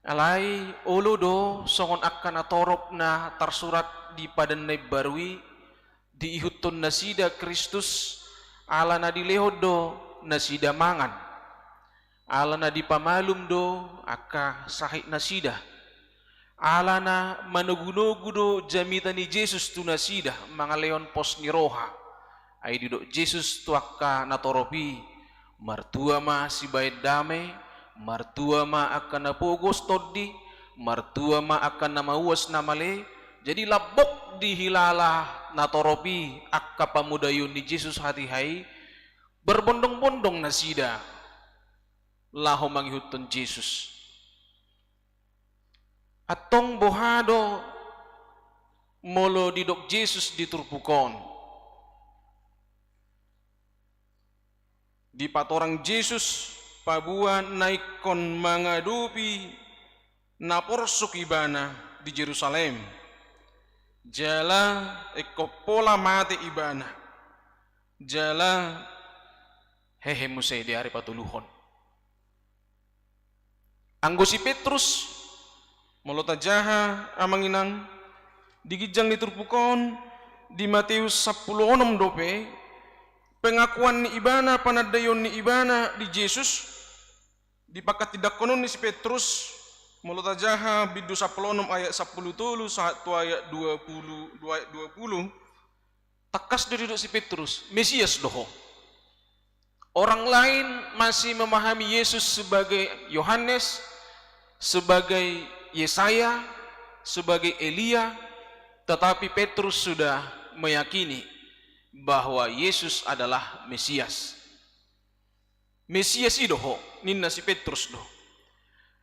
Alai olo do songon angka natorop na tarsurat di Padan na Imbaru i, diihuthon nasida Kristus, ala na dilehon do nasida mangan. Ala na dipamalum do angka sahit nasida. Ala na manogunogu do jamita ni Jesus tu nasida mangalehon pos ni roha. Ai didok Jesus tu angka natorop i, martua ma sibahen dame, martua ma angka na pogos tondi, martua ma angka na mauas na male. Jadi lambok dihilala natorop i angka pamodaion ni Jesus hatiha i, berbondong-bondong nasida laho mangihuthon Jesus. Antong boha do molo didok Jesus di turpuk on? Dipatorang Jesus paboa na ingkon mangadopi na porsuk ibana di Jerusalem. Jala ingkon pola mate ibana. Jala hehe muse di ari patoluhon. Anggo si Petrus, molo tajaha amang inang, di ginjang ni turpuk on, di Mateus sampulu onom dope, pengakuan ni ibana, panandaion ni ibana di Jesus, di pangkatindangkonon ni si Petrus, molo tajaha bindu sampulu onom ayat sampulu tolu sahat tu ayat dua pulu, dua ayat dua pulu, tangkas do didok si Petrus, Mesias do ho. Orang lain masih memahami Yesus sebagai Yohanes, sebagai Yesaya, sebagai Elia, Tetapi Petrus sudah meyakini bahwa Yesus adalah Mesias. "Mesias i do ho," ninna si Petrus do.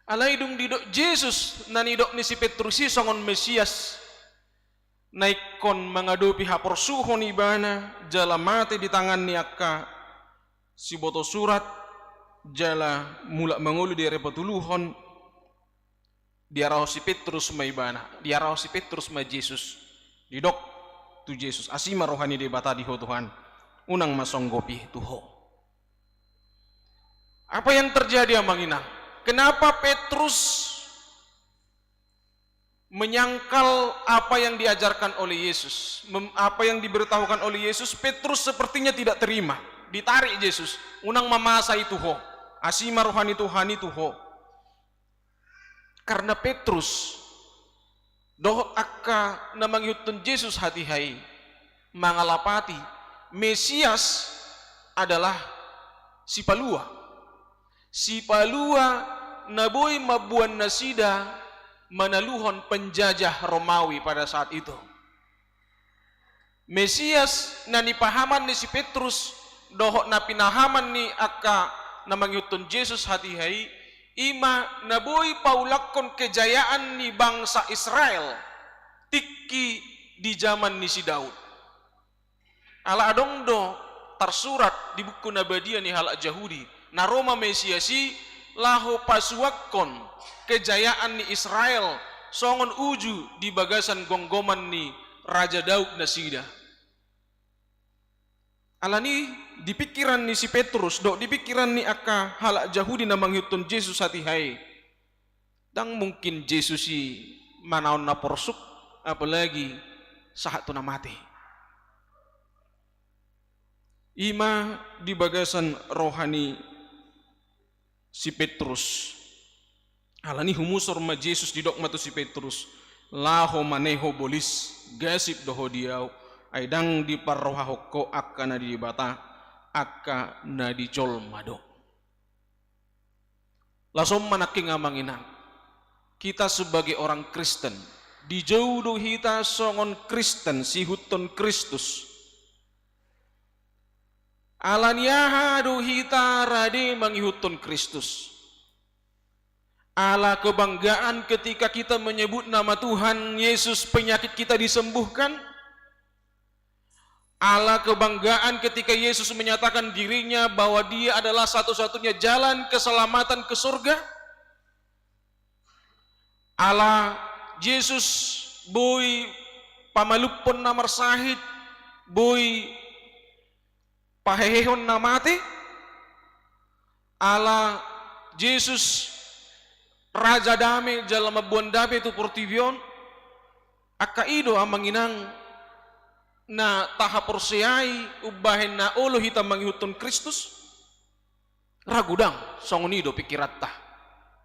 Alai dung didok Jesus na nidok ni si Petrus i songon Mesias, na ingkon mangadopi haporsuhon ibana jala mate di tangan ni angka siboto surat, jala mulak mangolu di ari patoluhon, diarahon si Petrus ma ibana, diarahon si Petrus ma Jesus. Didok tu Jesus, "Asi ma roha ni Debata di ho Tuhan, unang ma songgop i tu ho." Apa yang terjadi, Amang Inang? Kenapa Petrus menyangkal apa yang diajarkan oleh Yesus, mem-, apa yang diberitahukan oleh Yesus? Petrus sepertinya tidak terima. Ditarik Jesus, "Unang ma masa i tu ho, asi ma roha ni Tuhan i tu ho." Karena Petrus dohot angka na mangihuthon Jesus hatiha i mangalapati Mesias adalah Sipalua. Sipalua na boi mamboan nasida manaluhon penjajah Romawi pada saat itu. Mesias na nipahaman ni si Petrus dohot na pinahaman ni angka na mangihuthon Jesus hatiha i, i ma na boi paulakhon kejayaan ni bangsa Israel tingki di jaman ni si Daud. Ala adong do tarsurat di buku na badia ni halak Jahudi, na ro ma Mesias i laho pasuakkon kejayaan ni Israel songon uju di bagasan gomgoman ni Raja Daud nasida. Alani i di pikiran ni si Petrus dohot di pikiran ni angka halak Jahudi na mangihuthon Jesus hatiha i, ndang mungkin Jesus i manaon na porsuk, apalagi sahat tu na mate. I ma di bagasan roha ni si Petrus. Alani i humusor ma Jesus, didok ma tu si Petrus, "Laho ma ne ho bolis, gasip do ho di ahu, ai ndang diparrohahon ho angka na di Debata, angka na di jolma do." Laos on ma nangkin, Amang Inang, kita sebagai orang Kristen, dijou do hita songon Kristen, siihuthon Kristus. Ala ni aha do hita rade mangihuthon Kristus? Ala kebanggaan ketika kita menyebut nama Tuhan Yesus, penyakit kita disembuhkan? Ala kebanggaan ketika Yesus menyatakan dirinya bahwa Dia adalah satu-satunya jalan keselamatan ke surga? Ala Jesus boi pamalumhon na marsahit, boi pahehehon na mate? Ala Jesus Raja Dame jala mamboan dame tu portibi on? Angka i do, Amang Inang, na tahaporseai umbahen na olo hita mangihuthon Kristus? Ragu ndang, songon i do pikiranta.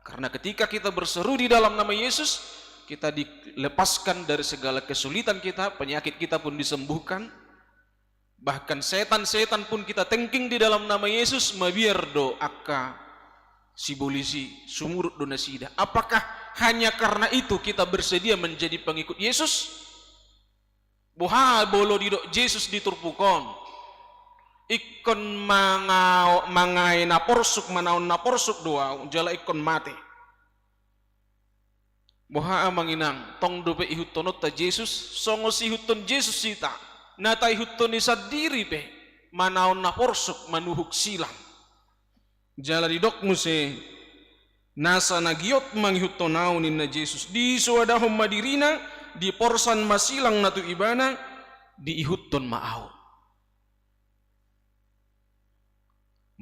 Karena ketika kita berseru di dalam nama Yesus, kita dilepaskan dari segala kesulitan kita, penyakit kita pun disembuhkan. Bahkan setan-setan pun kita tengking di dalam nama Yesus, mabiar do angka sibolis i, sumurut do nasida. Apakah hanya karena itu kita bersedia menjadi pengikut Yesus? Boha molo didok Jesus di turpuk on, "Ingkon mangao-, mangae na porsuk, manaon na porsuk do ahu, jala ingkon mate." Boha, Amang Inang, tong dope ihuthononta Jesus, songon siihuthon Jesus hita, na taihuthon i sandiri pe, manaon na porsuk, manuhuk silang. Jala didok muse, "Nasa na giot mangihuthon ahu," ninna Jesus, "disoadahon ma dirina, diporsan ma silang na tu ibana, diihuthon ma ahu."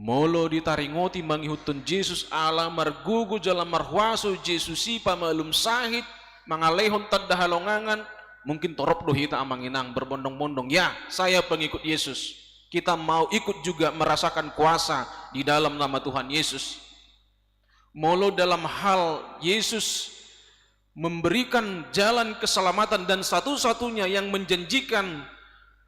Molo ditaringoti mangihuthon Jesus ala margogo jala marhuaso Jesus i pamalum sahit, mangalehon tanda halongangan, mungkin torop do hita, Amang Inang, berbondong-bondong, "Ya, saya pengikut Yesus." Kita mau ikut juga merasakan kuasa di dalam nama Tuhan Yesus. Molo dalam hal Yesus memberikan jalan keselamatan dan satu-satunya yang menjanjikan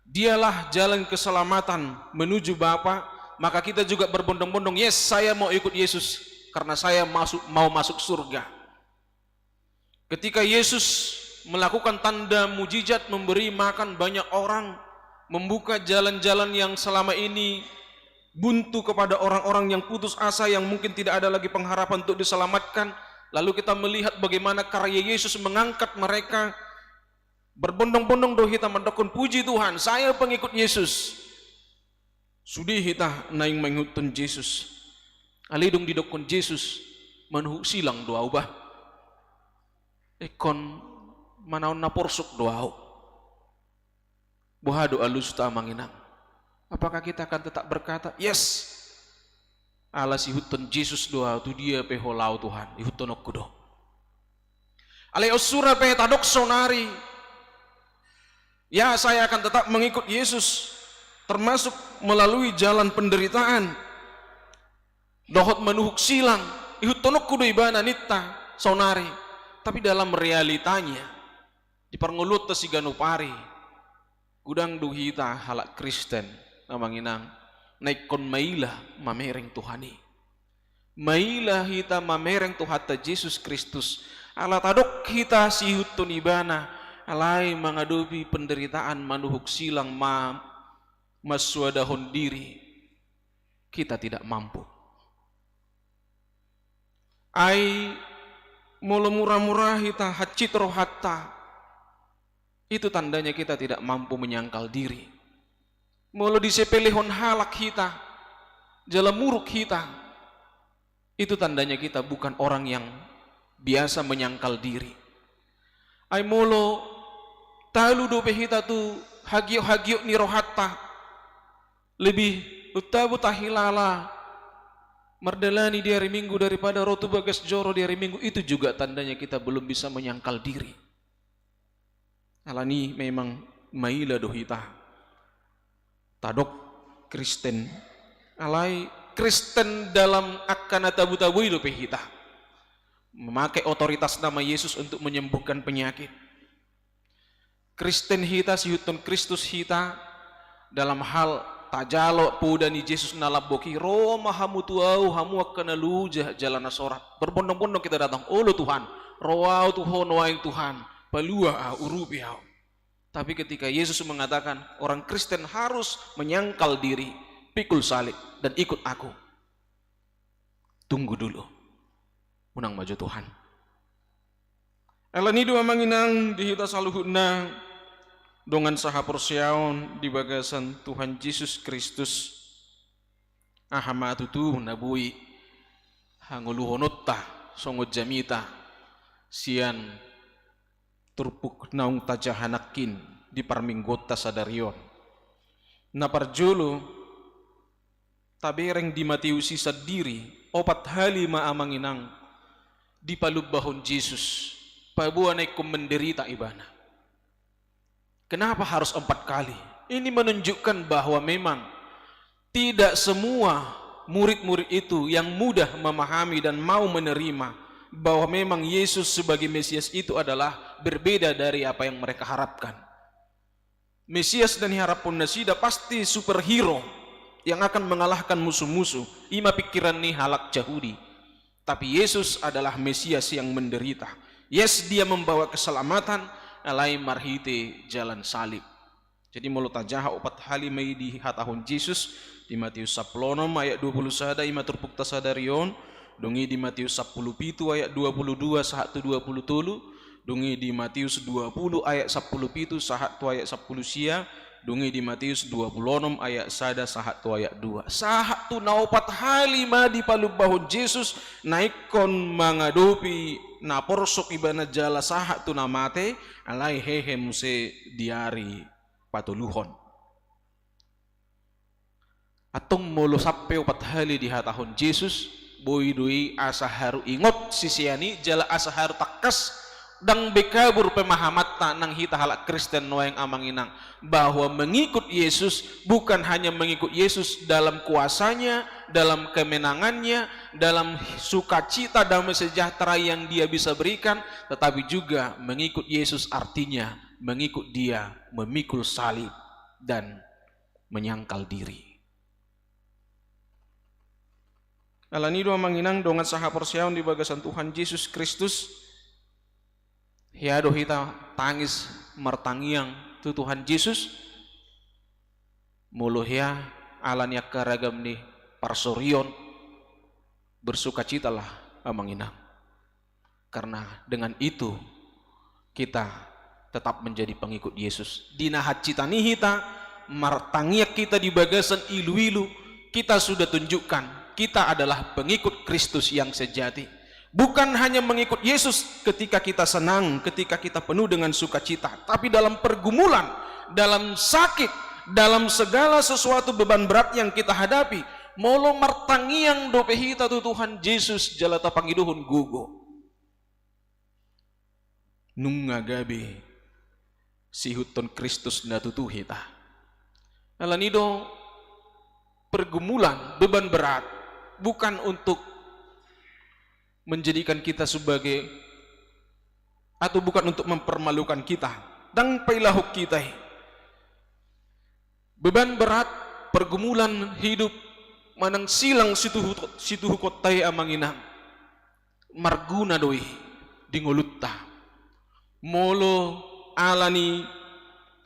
Dialah jalan keselamatan menuju Bapa, maka kita juga berbondong-bondong, "Yes, saya mau ikut Yesus, karena saya masuk, mau masuk surga." Ketika Yesus melakukan tanda mujizat, memberi makan banyak orang, membuka jalan-jalan yang selama ini buntu kepada orang-orang yang putus asa, yang mungkin tidak ada lagi pengharapan untuk diselamatkan. Lalu kita melihat bagaimana karya Yesus mengangkat mereka. Berbondong-bondong do hita mandokkon, "Puji Tuhan, saya pengikut Yesus." Sude hita naeng mangihuthon Jesus. Alai dung didokkon Jesus, "Manuhuk silang do ahu bah. Ingkon manaon na porsuk do ahu." Boha do alusta, amang inang? Apakah kita akan tetap berkata, "Yes, ala siihuthon Jesus do ahu, tu dia pe Ho laho Tuhan, ihuthononku do"? Alai on sura pe tadok saonari, "Ya, saya akan tetap mengikut Yesus, termasuk melalui jalan penderitaan dohot manuhuk silang, ihuthononku do Ibana," ninta saonari. Tapi dalam realitanya, di parngoluonta siganup ari, godang do hita halak Kristen, amang inang, na ingkon maila mamereng Tuhan i. Maila hita mamereng Tuhanta Jesus Kristus, ala tadok hita siihuthon Ibana, alai mangadopi penderitaan, manuhuk silang, ma-, mansoadahon diri, kita tidak mampu. Ai molo mura-mura hita, hansit rohanta, itu tandanya kita tidak mampu menyangkal diri. Molo disepelehon halak hita, jala muruk hita, itu tandanya kita bukan orang yang biasa menyangkal diri. Ai molo talu dope hita tu hagiot-hagiot ni rohanta, lebih untabu tahilala mardalani di ari Minggu daripada ro tu bagas joro di ari Minggu, itu juga tandanya kita belum bisa menyangkal diri. Alani memang maila do hita tadok Kristen. Alai Kristen dalam angka na tabu-tabu i dope hita. Memakai otoritas nama Yesus untuk menyembuhkan penyakit. Kristen hita, siihuthon Kristus hita dalam hal tajalo poda ni Jesus na lambok i, "Ro ma hamu tu ahu, hamu angka na loja jala na sorat." Berbondong-bondong kita datang, "Olo Tuhan, ro ahu tu Ho nuaeng Tuhan, palua ahu, urupi ahu." Tapi ketika Yesus mengatakan orang Kristen harus menyangkal diri, "Pikul salib dan ikut Aku." Tunggu dulu. Unang maju Tuhan. Alani do, amang inang, di hita saluhutna dongan sahaporseaon di bagasan Tuhan Jesus Kristus, aha ma tutu na boi hangoluhononta songon jamita sian turpuk naung tajaha nangkin di parmingguonta sadari on? Na parjolo, tabereng di Mateus i sandiri, opat hali ma, amang inang, dipalumbahon Jesus paboa na ingkon menderita Ibana. Kenapa harus empat kali? Ini menunjukkan bahwa memang tidak semua murid-murid itu yang mudah memahami dan mau menerima bahwa memang Yesus sebagai Mesias itu adalah berbeda dari apa yang mereka harapkan. Mesias na niharaphon nasida pasti superhero yang akan mengalahkan musuh-musuh. I ma pikiran ni halak Jahudi. Tapi Yesus adalah Mesias yang menderita. Yes, Dia membawa keselamatan, alai marhite jalan salib. Jadi molo tajaha, opat hali ma i dihatahon Jesus, di Mateus sampulu onom ayat dua pulu sada, i ma turpukta sadari on, dung i di Mateus sampulu pitu ayat dua pulu dua sahat tu dua pulu tolu, dung i di Mateus dua pulu ayat sampulu pitu sahat tu ayat sampulu sia, dung i di Mateus dua pulu onom ayat sada sahat tu ayat dua. Sahat tu na opat hali ma dipalumbahon Jesus na ingkon mangadopi na porsuk Ibana jala sahat tu na mate, alai hehe muse di ari patoluhon. Antong molo sampe opat hali dihatahon Jesus, boi do i asa haru ingot sisean i jala asa haru tangkas. Ndang be kabur pemahamanta nang hita halak Kristen nuaeng, amang inang, bahwa mengikut Yesus bukan hanya mengikut Yesus dalam kuasanya, dalam kemenangannya, dalam sukacita, damai sejahtera yang Dia bisa berikan, tetapi juga mengikut Yesus artinya mengikut Dia memikul salib dan menyangkal diri. Alani do, amang inang, dongan sahaporseaon di bagasan Tuhan Jesus Kristus, hea do hita tangis martangiang tu Tuhan Jesus, molo hea ala ni angka ragam ni parsorion, bersukacitalah amang inang. Karena dengan itu kita tetap menjadi pengikut Yesus. Di na hansitan i hita, martangiang hita di bagasan iluilu, kita sudah tunjukkan kita adalah pengikut Kristus yang sejati. Bukan hanya mengikut Yesus ketika kita senang, ketika kita penuh dengan sukacita, tapi dalam pergumulan, dalam sakit, dalam segala sesuatu beban berat yang kita hadapi, molo martangiang dope hita tu Tuhan Jesus jala tapangidohon gogo, nunga gabe siihuthon Kristus na tutu hita. Ala ni i do, pergumulan, beban berat bukan untuk menjadikan kita sebagai, atau bukan untuk mempermalukan kita. Ndang pailahon hita i. Beban berat, pergumulan hidup manang silang situhu-, situhukonta i amang inang, marguna do i di ngolunta. Molo ala ni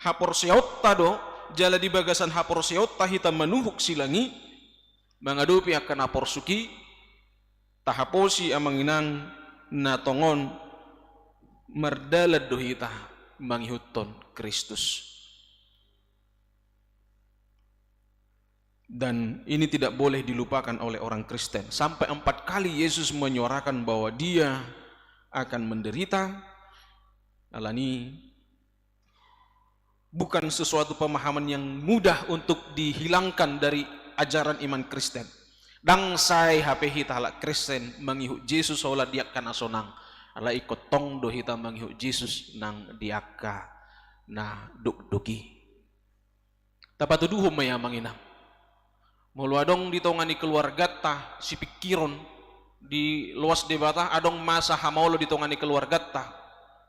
haporseaonta do, jala di bagasan haporseaonta hita manuhuk silang i, mangadopi angka na porsuk i, tahaposi amang inang, na tongon mardalan do hita mangihuthon Kristus. Dan ini tidak boleh dilupakan oleh orang Kristen. Sampai empat kali Yesus menyuarakan bahwa Dia akan menderita. Ala ni i, bukan sesuatu pemahaman yang mudah untuk dihilangkan dari ajaran iman Kristen. Ndang sae hape hita halak Kristen mangihut Jesus holan di angka na sonang. Alai ingkon tong do hita mangihut Jesus nang di angka na dokdok i. Tapatuduhon ma i amang inang. Molo adong di tonga ni keluarganta sipingkiron, diloas Debata, adong masa hamaolon di tonga ni keluarganta,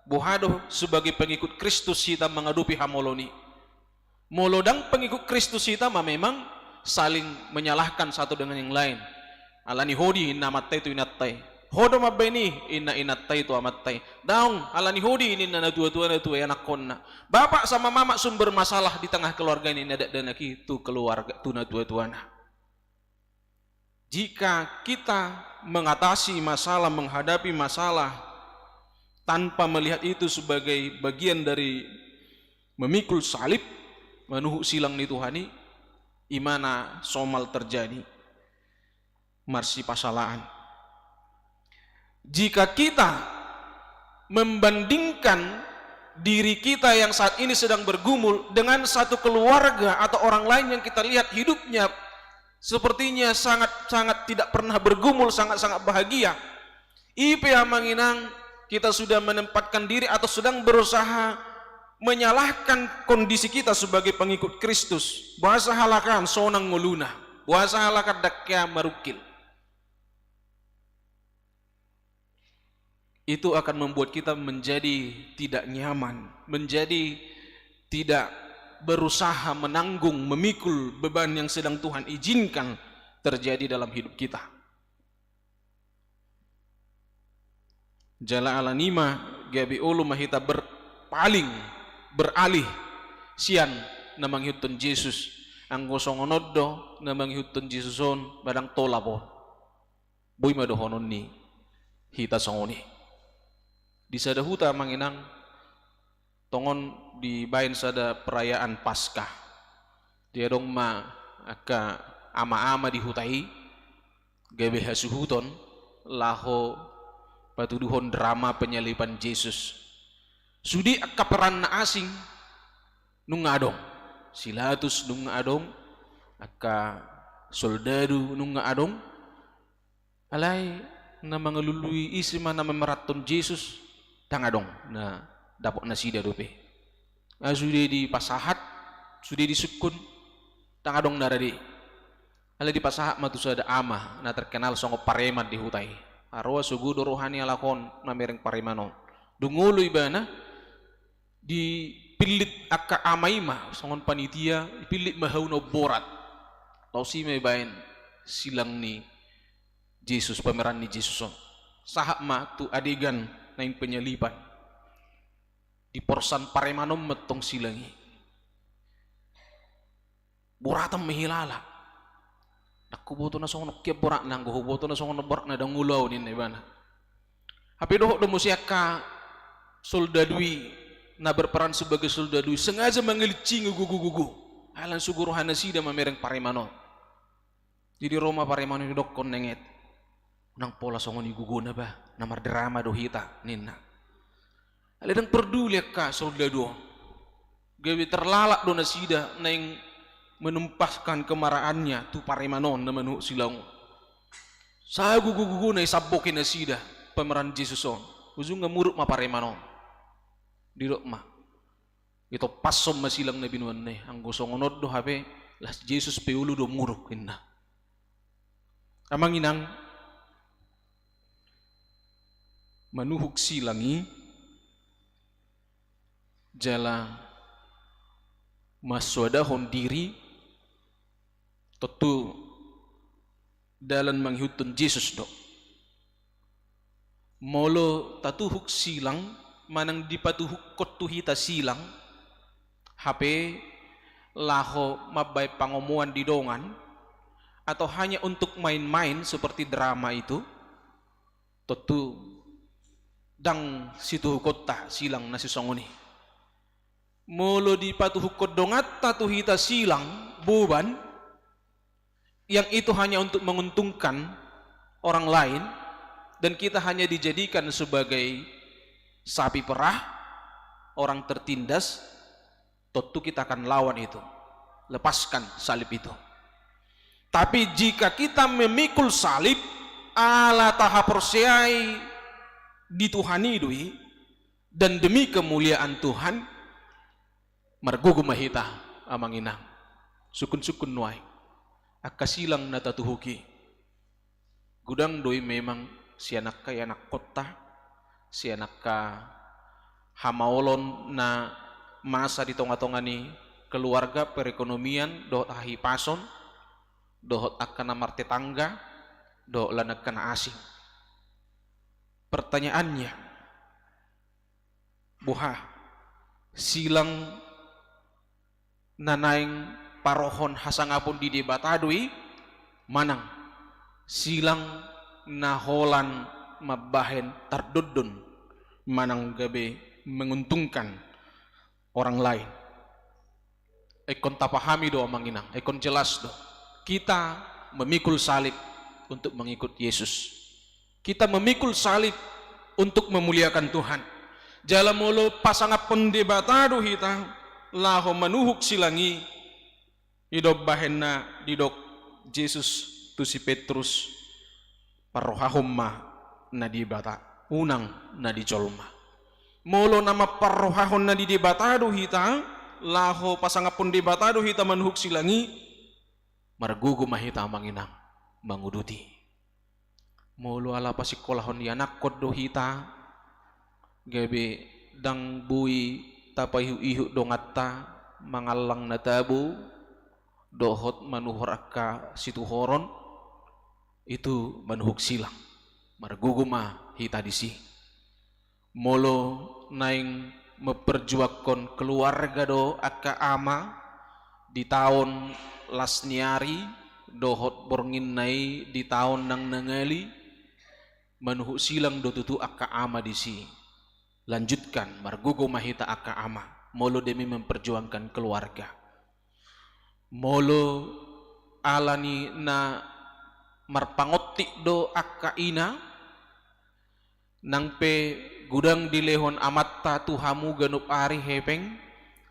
boha do sebagai pengikut Kristus hita mangadopi hamaolon i? Molo ndang pengikut Kristus hita ma, memang saling menyalahkan satu dengan yang lain. Ala ni ho do i, ninna amanta i tu inanta i. Ho do mambaen i, ninna inanta i tu amanta i. Daong, ala ni ho do i, ninna natuatuana tu anakkonna. Bapak sama mama sumber masalah di tengah keluarga ini, ninna dakdanak i tu keluarga, tu natuatuana. Jika kita mengatasi masalah, menghadapi masalah tanpa melihat itu sebagai bagian dari memikul salib, manuhuk silang ni Tuhan i, i ma na somal terjadi. Marsipasalaan. Jika kita membandingkan diri kita yang saat ini sedang bergumul dengan satu keluarga atau orang lain yang kita lihat hidupnya sepertinya sangat-sangat tidak pernah bergumul, sangat-sangat bahagia, i pe amang inang, kita sudah menempatkan diri atau sedang berusaha menyalahkan kondisi kita sebagai pengikut Kristus. Boha sahalak an sonang ngoluna, boha sahalak an ndang hea marungkil. Itu akan membuat kita menjadi tidak nyaman, menjadi tidak berusaha menanggung, memikul beban yang sedang Tuhan izinkan terjadi dalam hidup kita. Jala ala ni i ma gabe olo ma hita berpaling, beralih sian na mangihuthon Jesus. Anggo songon on do na mangihuthon Jesus on, ba ndang tolap on. Boi ma dohonon ni hita songon i. Di sada huta amang inang, tongon dibaen sada perayaan Paskah. Jadi adong ma angka ama-ama di huta i, gabe hasuhuton laho patuduhon drama penyaliban Jesus. Sude angka peran na asing nunga adong. Si Pilatus nunga adong, angka soldadu nunga adong. Alai na mangalului ise ma na mamerathon Jesus, ndang adong na dapot nasida dope. Ai sude dipasahat, sude disungkun, ndang adong na rade. Alai dipasahat ma tu sada ama na terkenal songon pareman di huta i. Haroa sogo do roha ni halak on mamereng pareman on. Dung olo ibana, dipillit angka ama i ma songon panitia, dipillit ma hau na umborat. Laos i ma ibaen silang ni Jesus, pameran ni Jesus on. Sahat ma tu adegan naeng penyaliban. Diporsan pareman on mantong silang i. Boratan ma hilala. Ndang huboto na songon on hian boratna, anggo huboto na songon on boratna ndang olo au ninna ibana. Hape dohot do muse angka soldadu i, na berperan sebagai soldadu i, sengaja mangilincingi gogo-gogo. Ai lan sogo roha nasida mamereng pareman on. Jadi ro ma pareman on didokkon nenget. Unang pola songon i gogona bah, na mardrama do hita, ninna. Alai ndang parduli angka soldadu on. Gabe terlalap do nasida naeng menumpahkan kemaraannya tu pareman on na manuhuk silang on. Sago gogo-gogona i samboke nasida pameran Jesus on. Ujungna muruk ma pareman on. Didok ma. Itompashon ma silang na binoanna i. Anggo songon on do hape, las Jesus pe olo do muruk, ninna. Amang inang, manuhuk silang i jala mansoadahon diri, tontu dalan mangihuthon Jesus do. Molo tatuhuk silang, manang dipatuhukkon tu hita silang, hape laho mambaen pangomoan di dongan, atau hanya untuk main-main seperti drama itu, tontu ndang situhukonta silang na sisongon i. Molo dipatuhukkon donganta tu hita silang, beban, yang itu hanya untuk menguntungkan orang lain, dan kita hanya dijadikan sebagai sapi perah, orang tertindas, tontu kita akan lawan itu. Lepaskan salib itu. Tapi jika kita memikul salib, ala tahaporseai di Tuhan i do i, dan demi kemuliaan Tuhan, margogo ma hita, amang inang. Sungkun-sungkun nuaeng. Angka silang na tatuhuk i. Godang do i memang sian angka ianakkonta, sian angka hamaolon na masa di tonga-tonga ni keluarga, perekonomian, dohot hahipason, dohot angka na martetangga, dohot lan angka na asing. Pertanyaannya, boha, silang na naeng parohon hasangapon di Debata do i, manang silang na holan mambahen tardondon, manang gabe menguntungkan orang lain. Ingkon tapahami do, amang inang, ingkon jelas do. Kita memikul salib untuk mengikut Yesus. Kita memikul salib untuk memuliakan Tuhan. Jala molo pasangaphon Debata do hita laho manuhuk silang i, i do umbahen na didok Jesus tu si Petrus, parrohahon ma na di Debata, unang na di jolma. Molo na mamparrohahon na di Debata do hita, laho pasangaphon Debata do hita manuhuk silang i, margogo ma hita, amang inang, manguduti. Molo ala pasingkolahon ianakkon do hita, gabe ndang boi tapaihut-ihut donganta mangallang na tabo, dohot manuhor angka situhoron, itu manuhuk silang. Margogo ma hita disi. Molo naeng memperjuangkon keluarga do angka ama di taon las ni ari, dohot bornginna i di taon nang nangali, manuhuk silang do tutu angka ama disi. Lanjutkan, margogo ma hita angka ama, molo demi memperjuangkan keluarga. Molo ala ni na marpangontik do angka ina, nang pe godang dilehon amanta tu hamu ganup ari hepeng,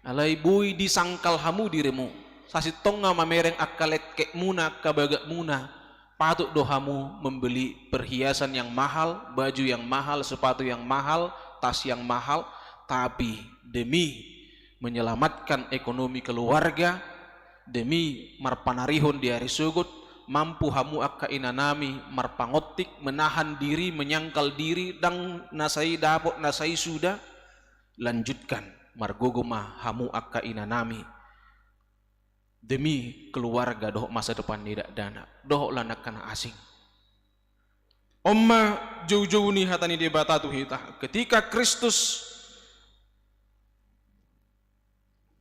alai boi disangkal hamu dirimu. Sasintongna mamereng angka letketmuna, angka bagakmuna, patut do hamu membeli perhiasan yang mahal, baju yang mahal, sepatu yang mahal, tas yang mahal, tapi demi menyelamatkan ekonomi keluarga, demi marpanarihon di ari sogot, mampu hamu angka inanami marpangontik, menahan diri, menyangkal diri, ndang na sai dapot, na sai suda, lanjutkan, margogo ma hamu angka inanami. Demi keluarga dohot masa depan ni dakdanak, dohot lan angka na asing. On ma joujou ni hata ni Debata tu hita. Ketika Kristus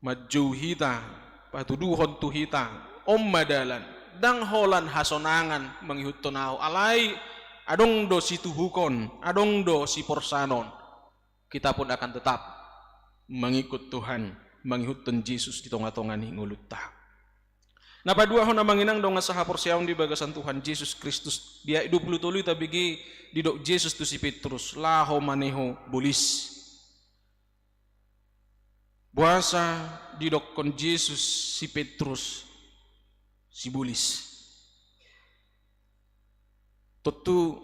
manjou hita, patuduhon tu hita, on ma dalan, ndang holan hasonangan mangihuthon ahu, alai adong do situhukon, adong do siporsanon. Kita pun akan tetap mengikut Tuhan, mangihuthon Jesus di tonga-tonga ni ngolunta. Na paduahon, amang inang, dongan sahaporseaon di bagasan Tuhan Jesus Kristus, di ayat dua pulu tolu tabege, didok Jesus tu si Petrus, laho ma neho, bolis. Boasa didokkon Jesus si Petrus sibolis? Tontu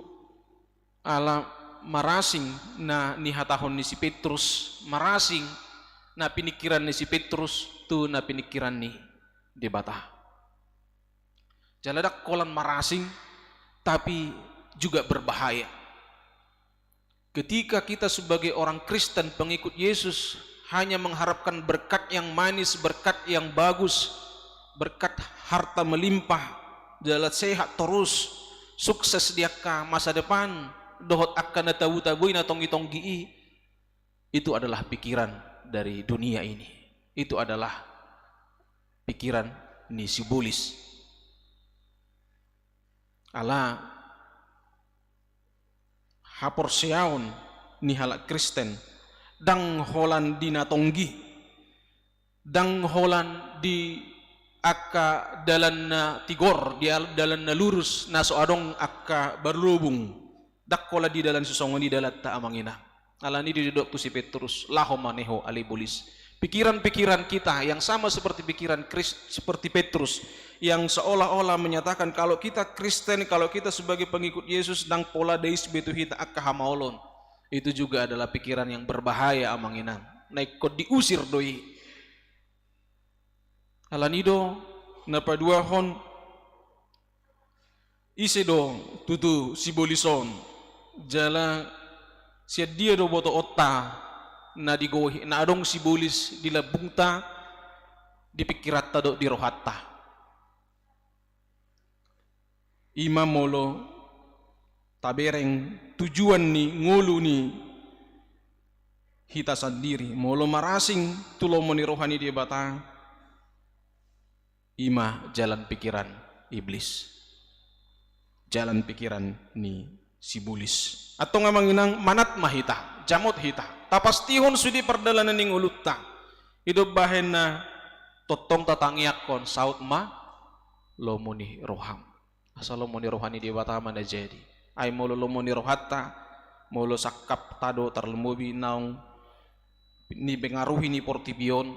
ala marasing na nihatahon ni si Petrus, marasing na piningkiran ni si Petrus tu na piningkiran ni Debata. Jala ndang holan marasing, tapi juga berbahaya. Ketika kita sebagai orang Kristen, pengikut Yesus, hanya mengharapkan berkat yang manis, berkat yang bagus, berkat harta melimpah, jala sehat torus, sukses di angka masa depan, dohot angka na tabo-tabo i, na tonggi-tonggi i, itu adalah pikiran dari dunia ini. Itu adalah pikiran ni sibolis. Ala haporseaon ni halak Kristen ndang holan di na tonggi, ndang holan di angka dalan na tigor, di al-, dalan na lurus, na so adong angka barlobung. Ndang holan di dalan sisongon i dalanta, amang inang. Alani i didok tu si Petrus, laho ma neho ale bolis. Pikiran-pikiran kita yang sama seperti pikiran Kris-, seperti Petrus, yang seolah-olah menyatakan kalau kita Kristen, kalau kita sebagai pengikut Yesus, ndang pola dais be tu hita angka hamaolon. Itu juga adalah pikiran yang berbahaya, amang inang. Na ingkon diusir do i. Alani i do, na paduahon, ise do tutu sibolis on, jala sian dia do botoonta na digohi, na adong sibolis di lambungta, di pingkiranta dohot di rohanta? I ma molo tabereng tujuan ni ngolu ni hita sandiri, molo marasing tu lomo ni roha ni Debata, i ma jalan pikiran iblis, jalan pikiran ni sibolis. Antong, amang inang, manat ma hita, jamot hita, tapastihon sude pardalanan ni ngolunta. I do umbahen na tongtong tatangiangkon, saut ma lomo ni roham. Asa lomo ni roha ni Debata ma na jadi. Ai molo lomo ni rohanta, molo sangkapta do, tarlumobi naung dipengaruhi ni portibi on,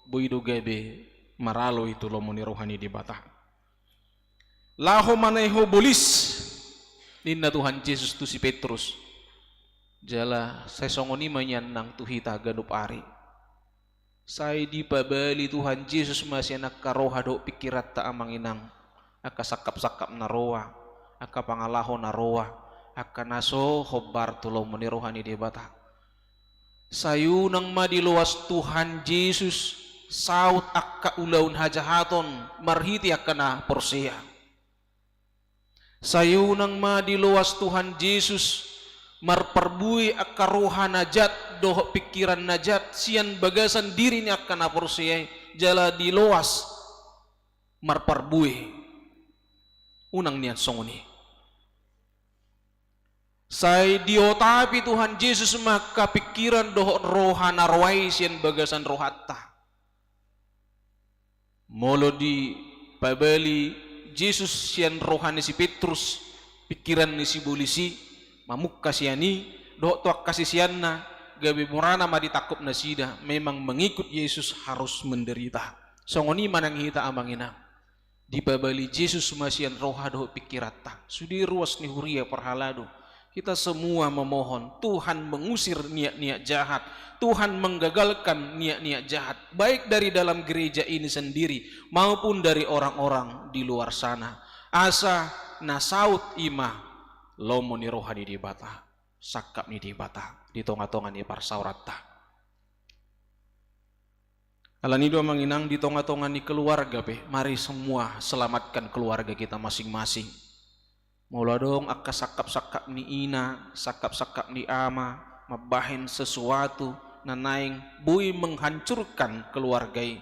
boi do gabe maralo i tu lomo ni roha ni Debata. Laho ma neho, bolis, ninna Tuhan Jesus tu si Petrus. Jala sai songon i ma nian nang tu hita ganup ari. Sai dipabali Tuhan Jesus ma sian angka roha dohot pingkiranta, amang inang, angka sangkap-sangkap na roa, angka pangalaho na roa, angka na so hombar tu lomo ni roha ni Debata. Sai unang ma diloas Tuhan Jesus saut angka ulaon hajahaton marhite angka na porsea. Sai unang ma diloas Tuhan Jesus marparbue angka roha na jat dohot pingkiran na jat sian bagasan diri ni angka na porsea i, jala diloas marparbue. Unang nian songon i. Sai diotapi Tuhan Jesus ma angka pingkiran dohot roha na roa i sian bagasan rohanta. Molo dipabali Jesus sian roha ni si Petrus pingkiran ni sibolis i, mamungka sian i dohot tu angka siseanna, gabe murana ma ditangkup nasida, memang mengikut Yesus harus menderita. Songon i ma nang hita, amang inang. Dipabali Jesus ma sian roha dohot pingkiranta. Sude ruas ni huria parhalado, kita semua memohon Tuhan mengusir niat-niat jahat, Tuhan menggagalkan niat-niat jahat, baik dari dalam gereja ini sendiri maupun dari orang-orang di luar sana. Asa na saut i ma lomo ni roha ni Debata, sangkap ni Debata di tonga-tonga ni parsaoranta. Alani i do, amang inang, di tonga-tonga ni keluarga pe, mari semua selamatkan keluarga kita masing-masing. Molo adong angka sangkap-sangkap ni ina, sangkap-sangkap ni ama mambahen sesuatu na naeng boi menghancurkan keluarga i.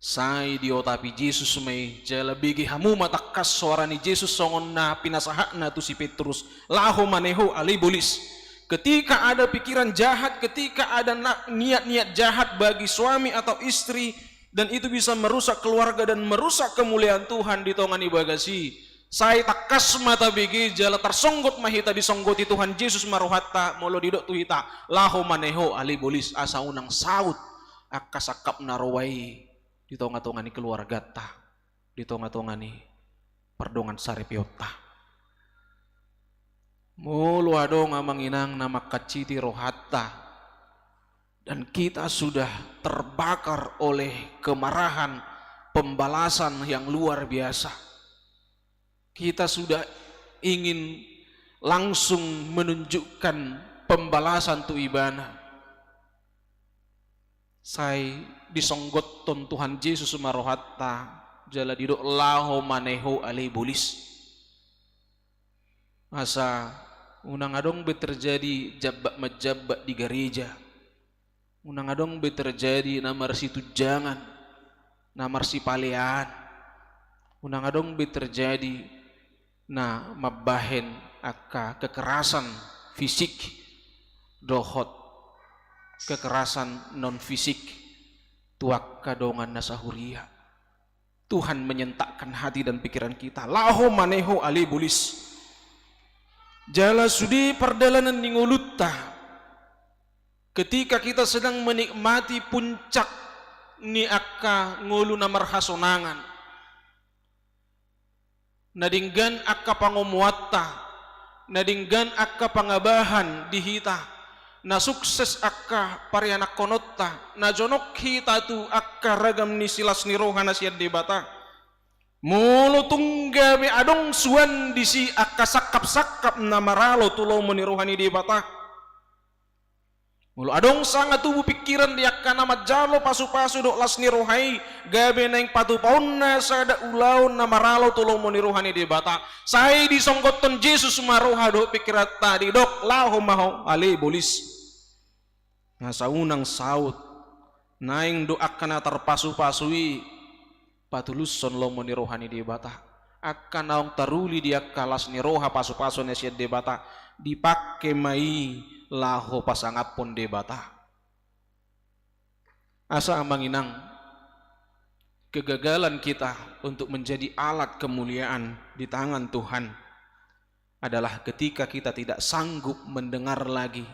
Sai diotapi Jesus ma i, jala bege hamu ma tangkas soara ni Jesus songon na pinasahatna tu si Petrus, laho maneho ale bolis. Ketika ada pikiran jahat, ketika ada na-, niat-niat jahat bagi suami atau istri, dan itu bisa merusak keluarga dan merusak kemuliaan Tuhan di tonga ni bagas i, sai tangkas ma tabege jala tarsonggot ma hita disanggoti Tuhan Jesus ma rohanta, molo didok tu hita, laho maneho ale bolis, asa unang saut angka sangkap na roa i di tonga-tonga ni keluarganta, di tonga-tonga ni pardongan saripeonta. Molo adong amang inang na mangkansiti rohanta, dan kita sudah terbakar oleh kemarahan, pembalasan yang luar biasa. Kita sudah ingin langsung menunjukkan pembalasan tu ibana. Sai disonggothon Tuhan Jesus ma rohanta, jala didok laho maneho ale bolis. Asa unang adong be terjadi jabbat-menjabbat di gareja. Unang adong be terjadi na marsitunjangan, na marsipaleaan. Unang adong be terjadi na mambahen angka kekerasan fisik dohot kekerasan non fisik tu angka dongan na sahuria. Tuhan menyentakkan hati dan pikiran kita. Laho maneho ale bolis. Jala sude pardalanan ni ngolunta. Ketika kita sedang menikmati puncak ni angka ngolu na marhasonangan, na denggan angka pangomoanta, na denggan angka pangabahan di hita, na sukses angka parianakkononta, na jonok hita tu angka ragam ni silas ni roha na sian Debata. Molo tung gabe adong suan disi angka sangkap-sangkap na maralo tu lomo ni roha ni Debata. Molo adong sanga tubu pikiran di angka na manjalo pasu-pasu dohot las ni roha i, gabe naeng patupaonna sada ulaon na maralo tu lomo ni roha ni Debata, sai disonggothon Jesus ma roha dohot pikiranta, didok laho maneho ale bolis. Asa unang saut, naeng do angka na tarpasu-pasu i patulushon lomo ni roha ni Debata. Angka naung taruli di angka las ni roha pasu-pasu na sian Debata, dipangke ma i laho pasangaphon Debata. Asa amang inang, kegagalan kita untuk menjadi alat kemuliaan di tangan Tuhan adalah ketika kita tidak sanggup mendengar lagi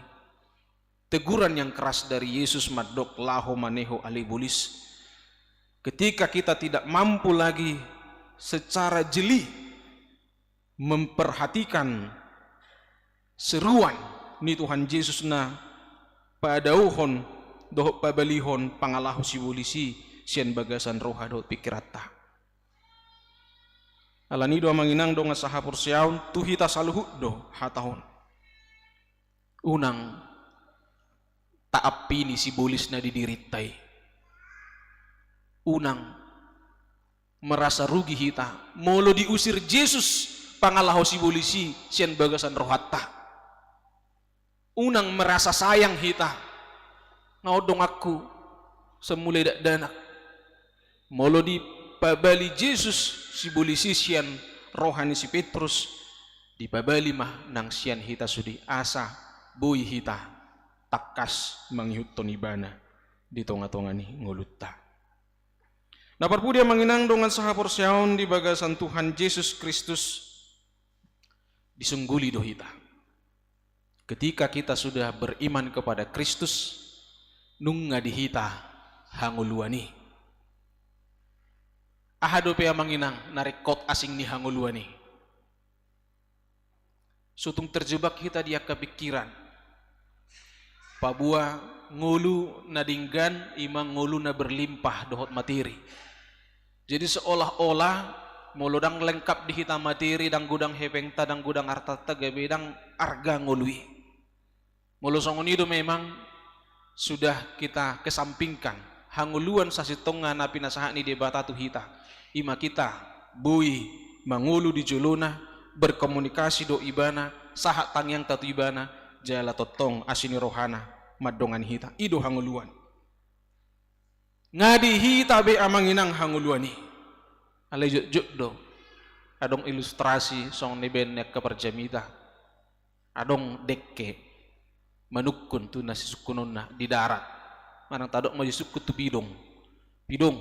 teguran yang keras dari Yesus mandok laho maneho ale bolis. Ketika kita tidak mampu lagi secara jeli memperhatikan seruan ni Tuhan Jesus na padaohon dohot pabalihon pangalaho sibolis i sian bagasan roha dohot pikiranta. Alani do amang inang dongan sahaporseaon, tu hita saluhut do hata on. Unang taampini sibolis na di dirinta i. Unang merasa rugi hita molo diusir Jesus pangalaho sibolis i sian bagasan rohanta. Unang merasa sayang hita. Nga on donganku, sai mulai dakdanak. Molo dipabali Jesus sibolis i sian roha ni si Petrus, dipabali ma nang sian hita sude, asa boi hita tangkas mangihuthon ibana di tonga-tonga ni ngolunta. Na parpudi amang inang dongan sahaporseaon di bagasan Tuhan Jesus Kristus, disungguli do hita. Ketika kita sudah beriman kepada Kristus, nunga di hita hangoluan i. Aha dope amang inang na ringkot asing ni hangoluan i? So tung terjebak hita di angka pikiran. Paboa ngolu na denggan i ma ngolu na berlimpah dohot materi. Jadi seolah-olah molo ndang lengkap di hita materi, ndang godang hepengta, ndang godang artanta, gabe ndang arga ngolu i. Molo songon i do memang sudah kita kesampingkan hangoluan sasintongna na pinasahat ni Debata tu hita. I ma kita boi mangolu di jolona, berkomunikasi dohot Ibana, sahat tangiangta tu Ibana, jala tongtong asi ni rohana mandongani hita. I do hangoluan. Nga di hita be amang inang hangoluan i. Alai jotjot do. Adong ilustrasi songon na nibaen ni angka parjamita. Adong dengke manungkun tu na sisungkunonna di darat. Manang tadok ma disungkun tu pidong. Pidong.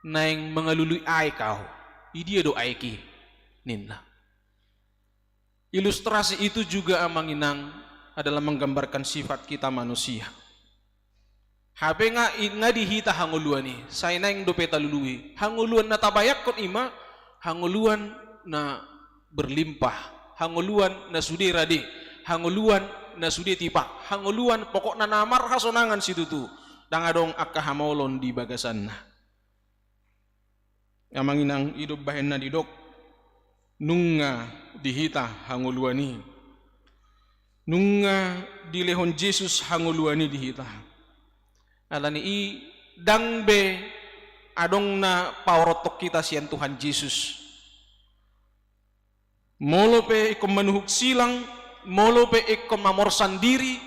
Naeng mangalului aek ahu. Idia do aek i, ninna. Ilustrasi itu juga amang inang adalah menggambarkan sifat kita manusia. Hape nga, nga di hita hangoluan i, sai naeng dope talului. Hangoluan na tabayangkon i ma, hangoluan na berlimpah, hangoluan na sude rade, hangoluan na sude tipak, hangoluan pokokna na marhasonangan situtu, ndang adong angka hamaolon di bagasanna. Amang inang, i do bahen na didok, nunga di hita hangoluan i. Nunga dilehon Jesus hangoluan i di hita. Alani i ndang be adong na paorothon hita sian Tuhan Jesus. Molo pe ingkon manuhuk silang, molo pe ingkon mamorsan diri,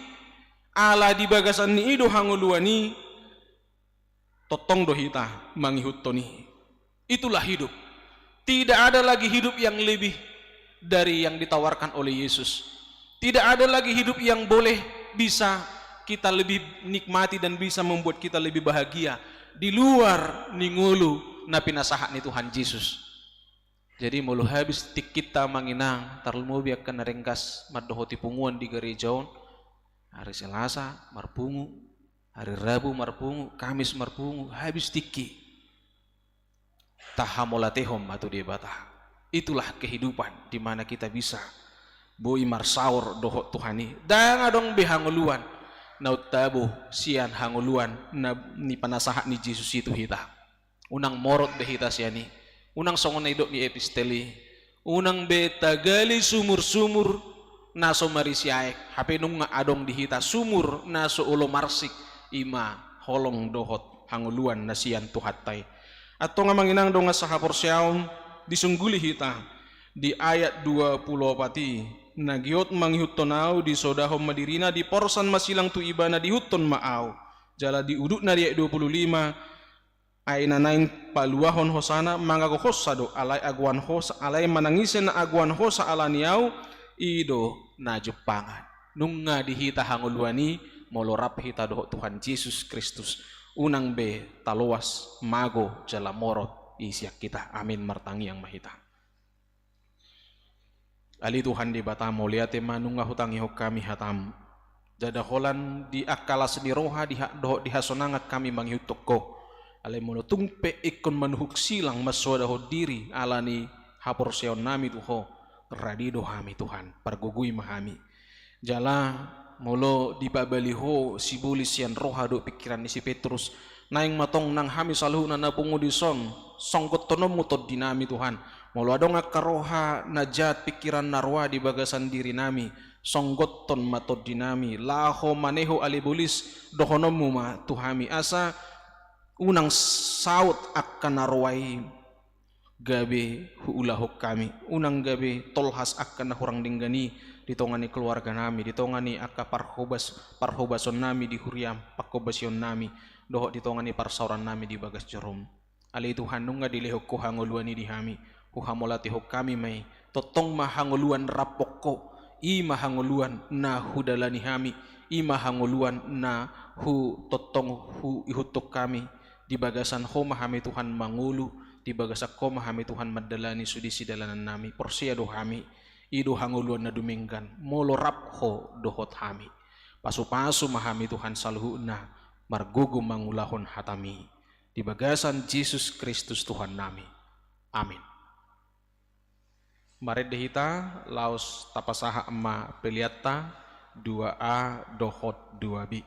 ala di bagasan ni i do hangoluan i, tongtong do hita mangihuthon i. Itulah hidup. Tidak ada lagi hidup yang lebih dari yang ditawarkan oleh Yesus. Tidak ada lagi hidup yang boleh bisa kita lebih nikmati dan bisa membuat kita lebih bahagia di luar ni ngolu na pinasahat ni Tuhan Jesus. Jadi molo habis tingkinta amang inang, tarlumobi angka na ringgas mandohoti punguan di gareja on, hari Selasa marpungu, hari Rabu marpungu, Kamis marpungu, habis tingki. Tahamauliatehon ma tu Debata. Itulah kehidupan di mana kita bisa boi marsaor dohot Tuhan i. Ndang adong be hangoluan na umtabo sian hangoluan na nipanasahat ni Jesus i tu hita. Unang morot be hita sian i. Unang songon na nidok ni epistel i. Unang be tagali sumur-sumur na so marisi aek, hape nunga adong di hita sumur na so olo marsik, i ma holong dohot hangoluan na sian Tuhanta i. Antong amang inang dongan sahaporseaon, disungguli hita di ayat dua pulu opat i, na giot mangihuthon ahu disodahon ma dirina, diporsan ma silang tu ibana, diihuthon ma ahu. Jala di udutna di ayat dua pulu lima, ai na naeng paluahon hosana, mangagohonsa do, alai agoan hosa, alai manang ise na agoan hosa ala ni ahu, i do na jumpangan. Nunga di hita hangoluan i, molo rap hita dohot Tuhan Jesus Kristus. Unang be taloas, mago, jala morot i sian hita. Amin, martangiang ma hita. Ale Tuhan Debata, mauliate ma nunga hutangihon hami hataM. Jala holan di angka las ni roha di ha-, dohot di hasonangan hami mangihuthon Ho. Alai molo tung pe ingkon manuhuk silang mansoadahon diri ala ni haporseaonnami tu Ho, rade do hami Tuhan, pargogoi ma hami. Jala molo dipabali Ho sibolis sian roha dohot pingkiran ni si Petrus, naeng ma tong nang hami saluhutna na pungu dison, songgottononmu tondinami Tuhan. Molo adong angka roha na jat, pingkiran na roa di bagasan dirinami, songgothon ma tondinami, laho maneho ale bolis, dohononmu ma tu hami asa unang saut angka na roa i gabe huulahon hami. Unang gabe tolhas angka na hurang denggan i di tonga ni keluarganami, di tonga ni angka parhobas-, parhobasonnami di huriaM, panghobasionNami, dohot di tonga ni parsaorannami di bagas joroM. Ale Tuhan, nunga dilehon Ho hangoluan i di hami, huhamauliatehon hami ma i, tongtong ma hangoluan rap Ho, i ma hangoluan na hudalani hami, i ma hangoluan na hu-, tongtong huihuthon hami, di bagasan Ho ma hami Tuhan mangolu, di bagasan Ho ma hami Tuhan mandalani sude sidalanannami, porsea do hami, i do hangoluan na dumenggan, molo rap Ho dohot hami. Pasupasu ma hami Tuhan saluhutna, margogo mangulahon hataMi. Di bagasan Jesus Kristus Tuhannami. Amin. Marende hita, laos tapasahat ma peleanta, dua A dohot dua B.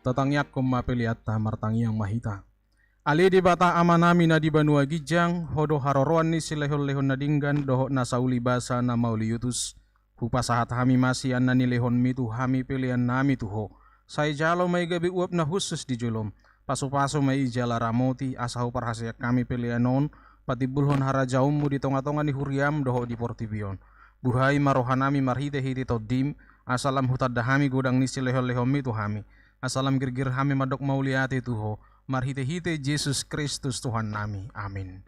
Tatangiangkon ma peleanta, martangiang ma hita. Ale Debata Amanami na di banua ginjang, Ho do haroroan ni silehonlehon na denggan dohot na sauli basa na mauliutus. Hupasahat hami ma sian na nilehonmi tu hami peleannami tu Ho. Sai jalo ma i gabe uap na hushus di jolom. Pasupasu ma i jala ramoti, asa huparhaseang hami pelean on patimbulhon harajaonmu di tongatonga ni huriam dohot di portibi on. Buhai ma rohanami marhitehite Tondim, asa lam hutanda hami godang ni silehonlehonmi tu hami. Asa lam girgir hami mandok mauliate tu Ho, marhitehite Jesus Kristus Tuhannami. Amin.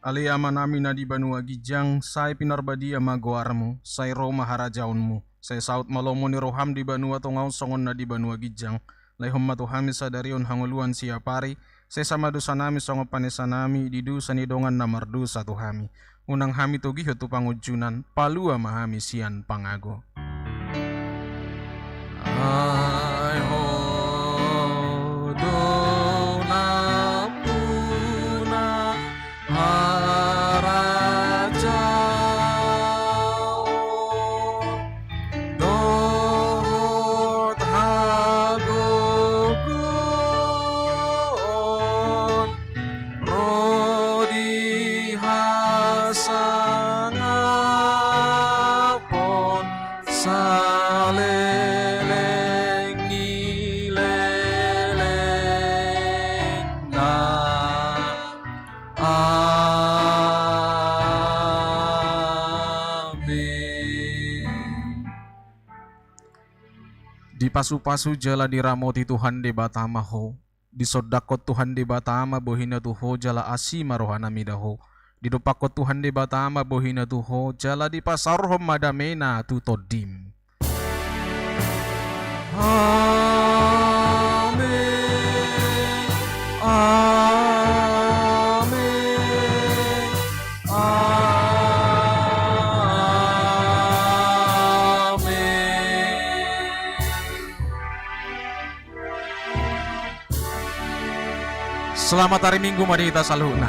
Ale Amanami na di banua ginjang, sai pinarbadia ma goarmu, sai ro ma harajaonmu, sai saut ma lomo ni roham di banua tonga on songon na di banua ginjang. Lehon ma tu hami sadari on hangoluan siapari, sesa ma dosanami songon panesanami di dosa ni dongan na mardosa tu hami. Unang hami togihon tu pangunjunan, palua ma hami sian pangago. Ai Ho do nampuna harajaon dohot hagogoon ro di hasangapon saleleng ni lelengna. Amin. Dipasupasu jala diramoti Tuhan Debata ma ho. Disondangkon Tuhan Debata ma bohina tu ho jala asi ma rohana mida ho. Didompakkon Tuhan Debata ma bohina tu ho jala dipasaorhon ma damena tu tondim. Amin. Amin. Amin. Selamat hari Minggu ma di hita saluhutna.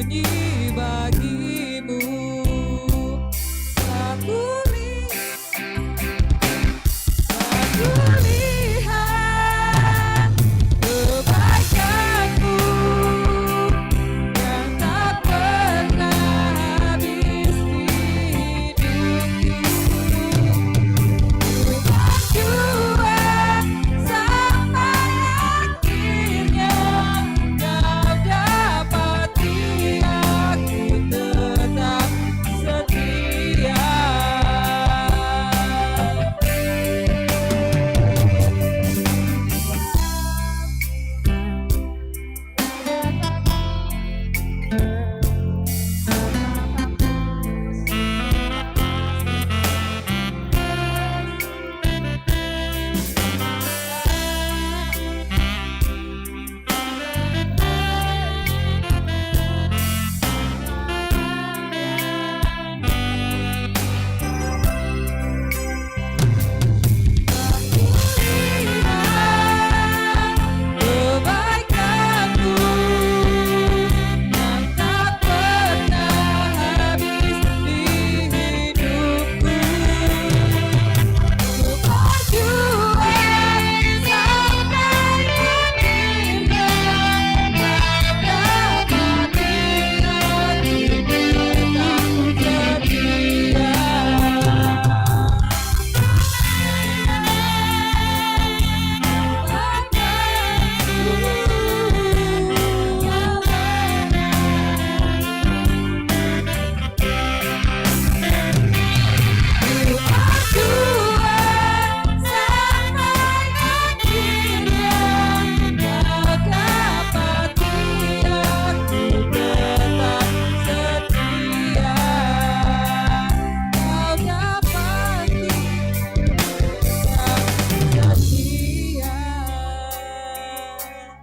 Bagimu, aku li-, aku lihat kebaikanmu yang tak pernah habis di hidupku. Ku berjuang sampai akhirnya, kau dapati aku tetap setia.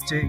Cek.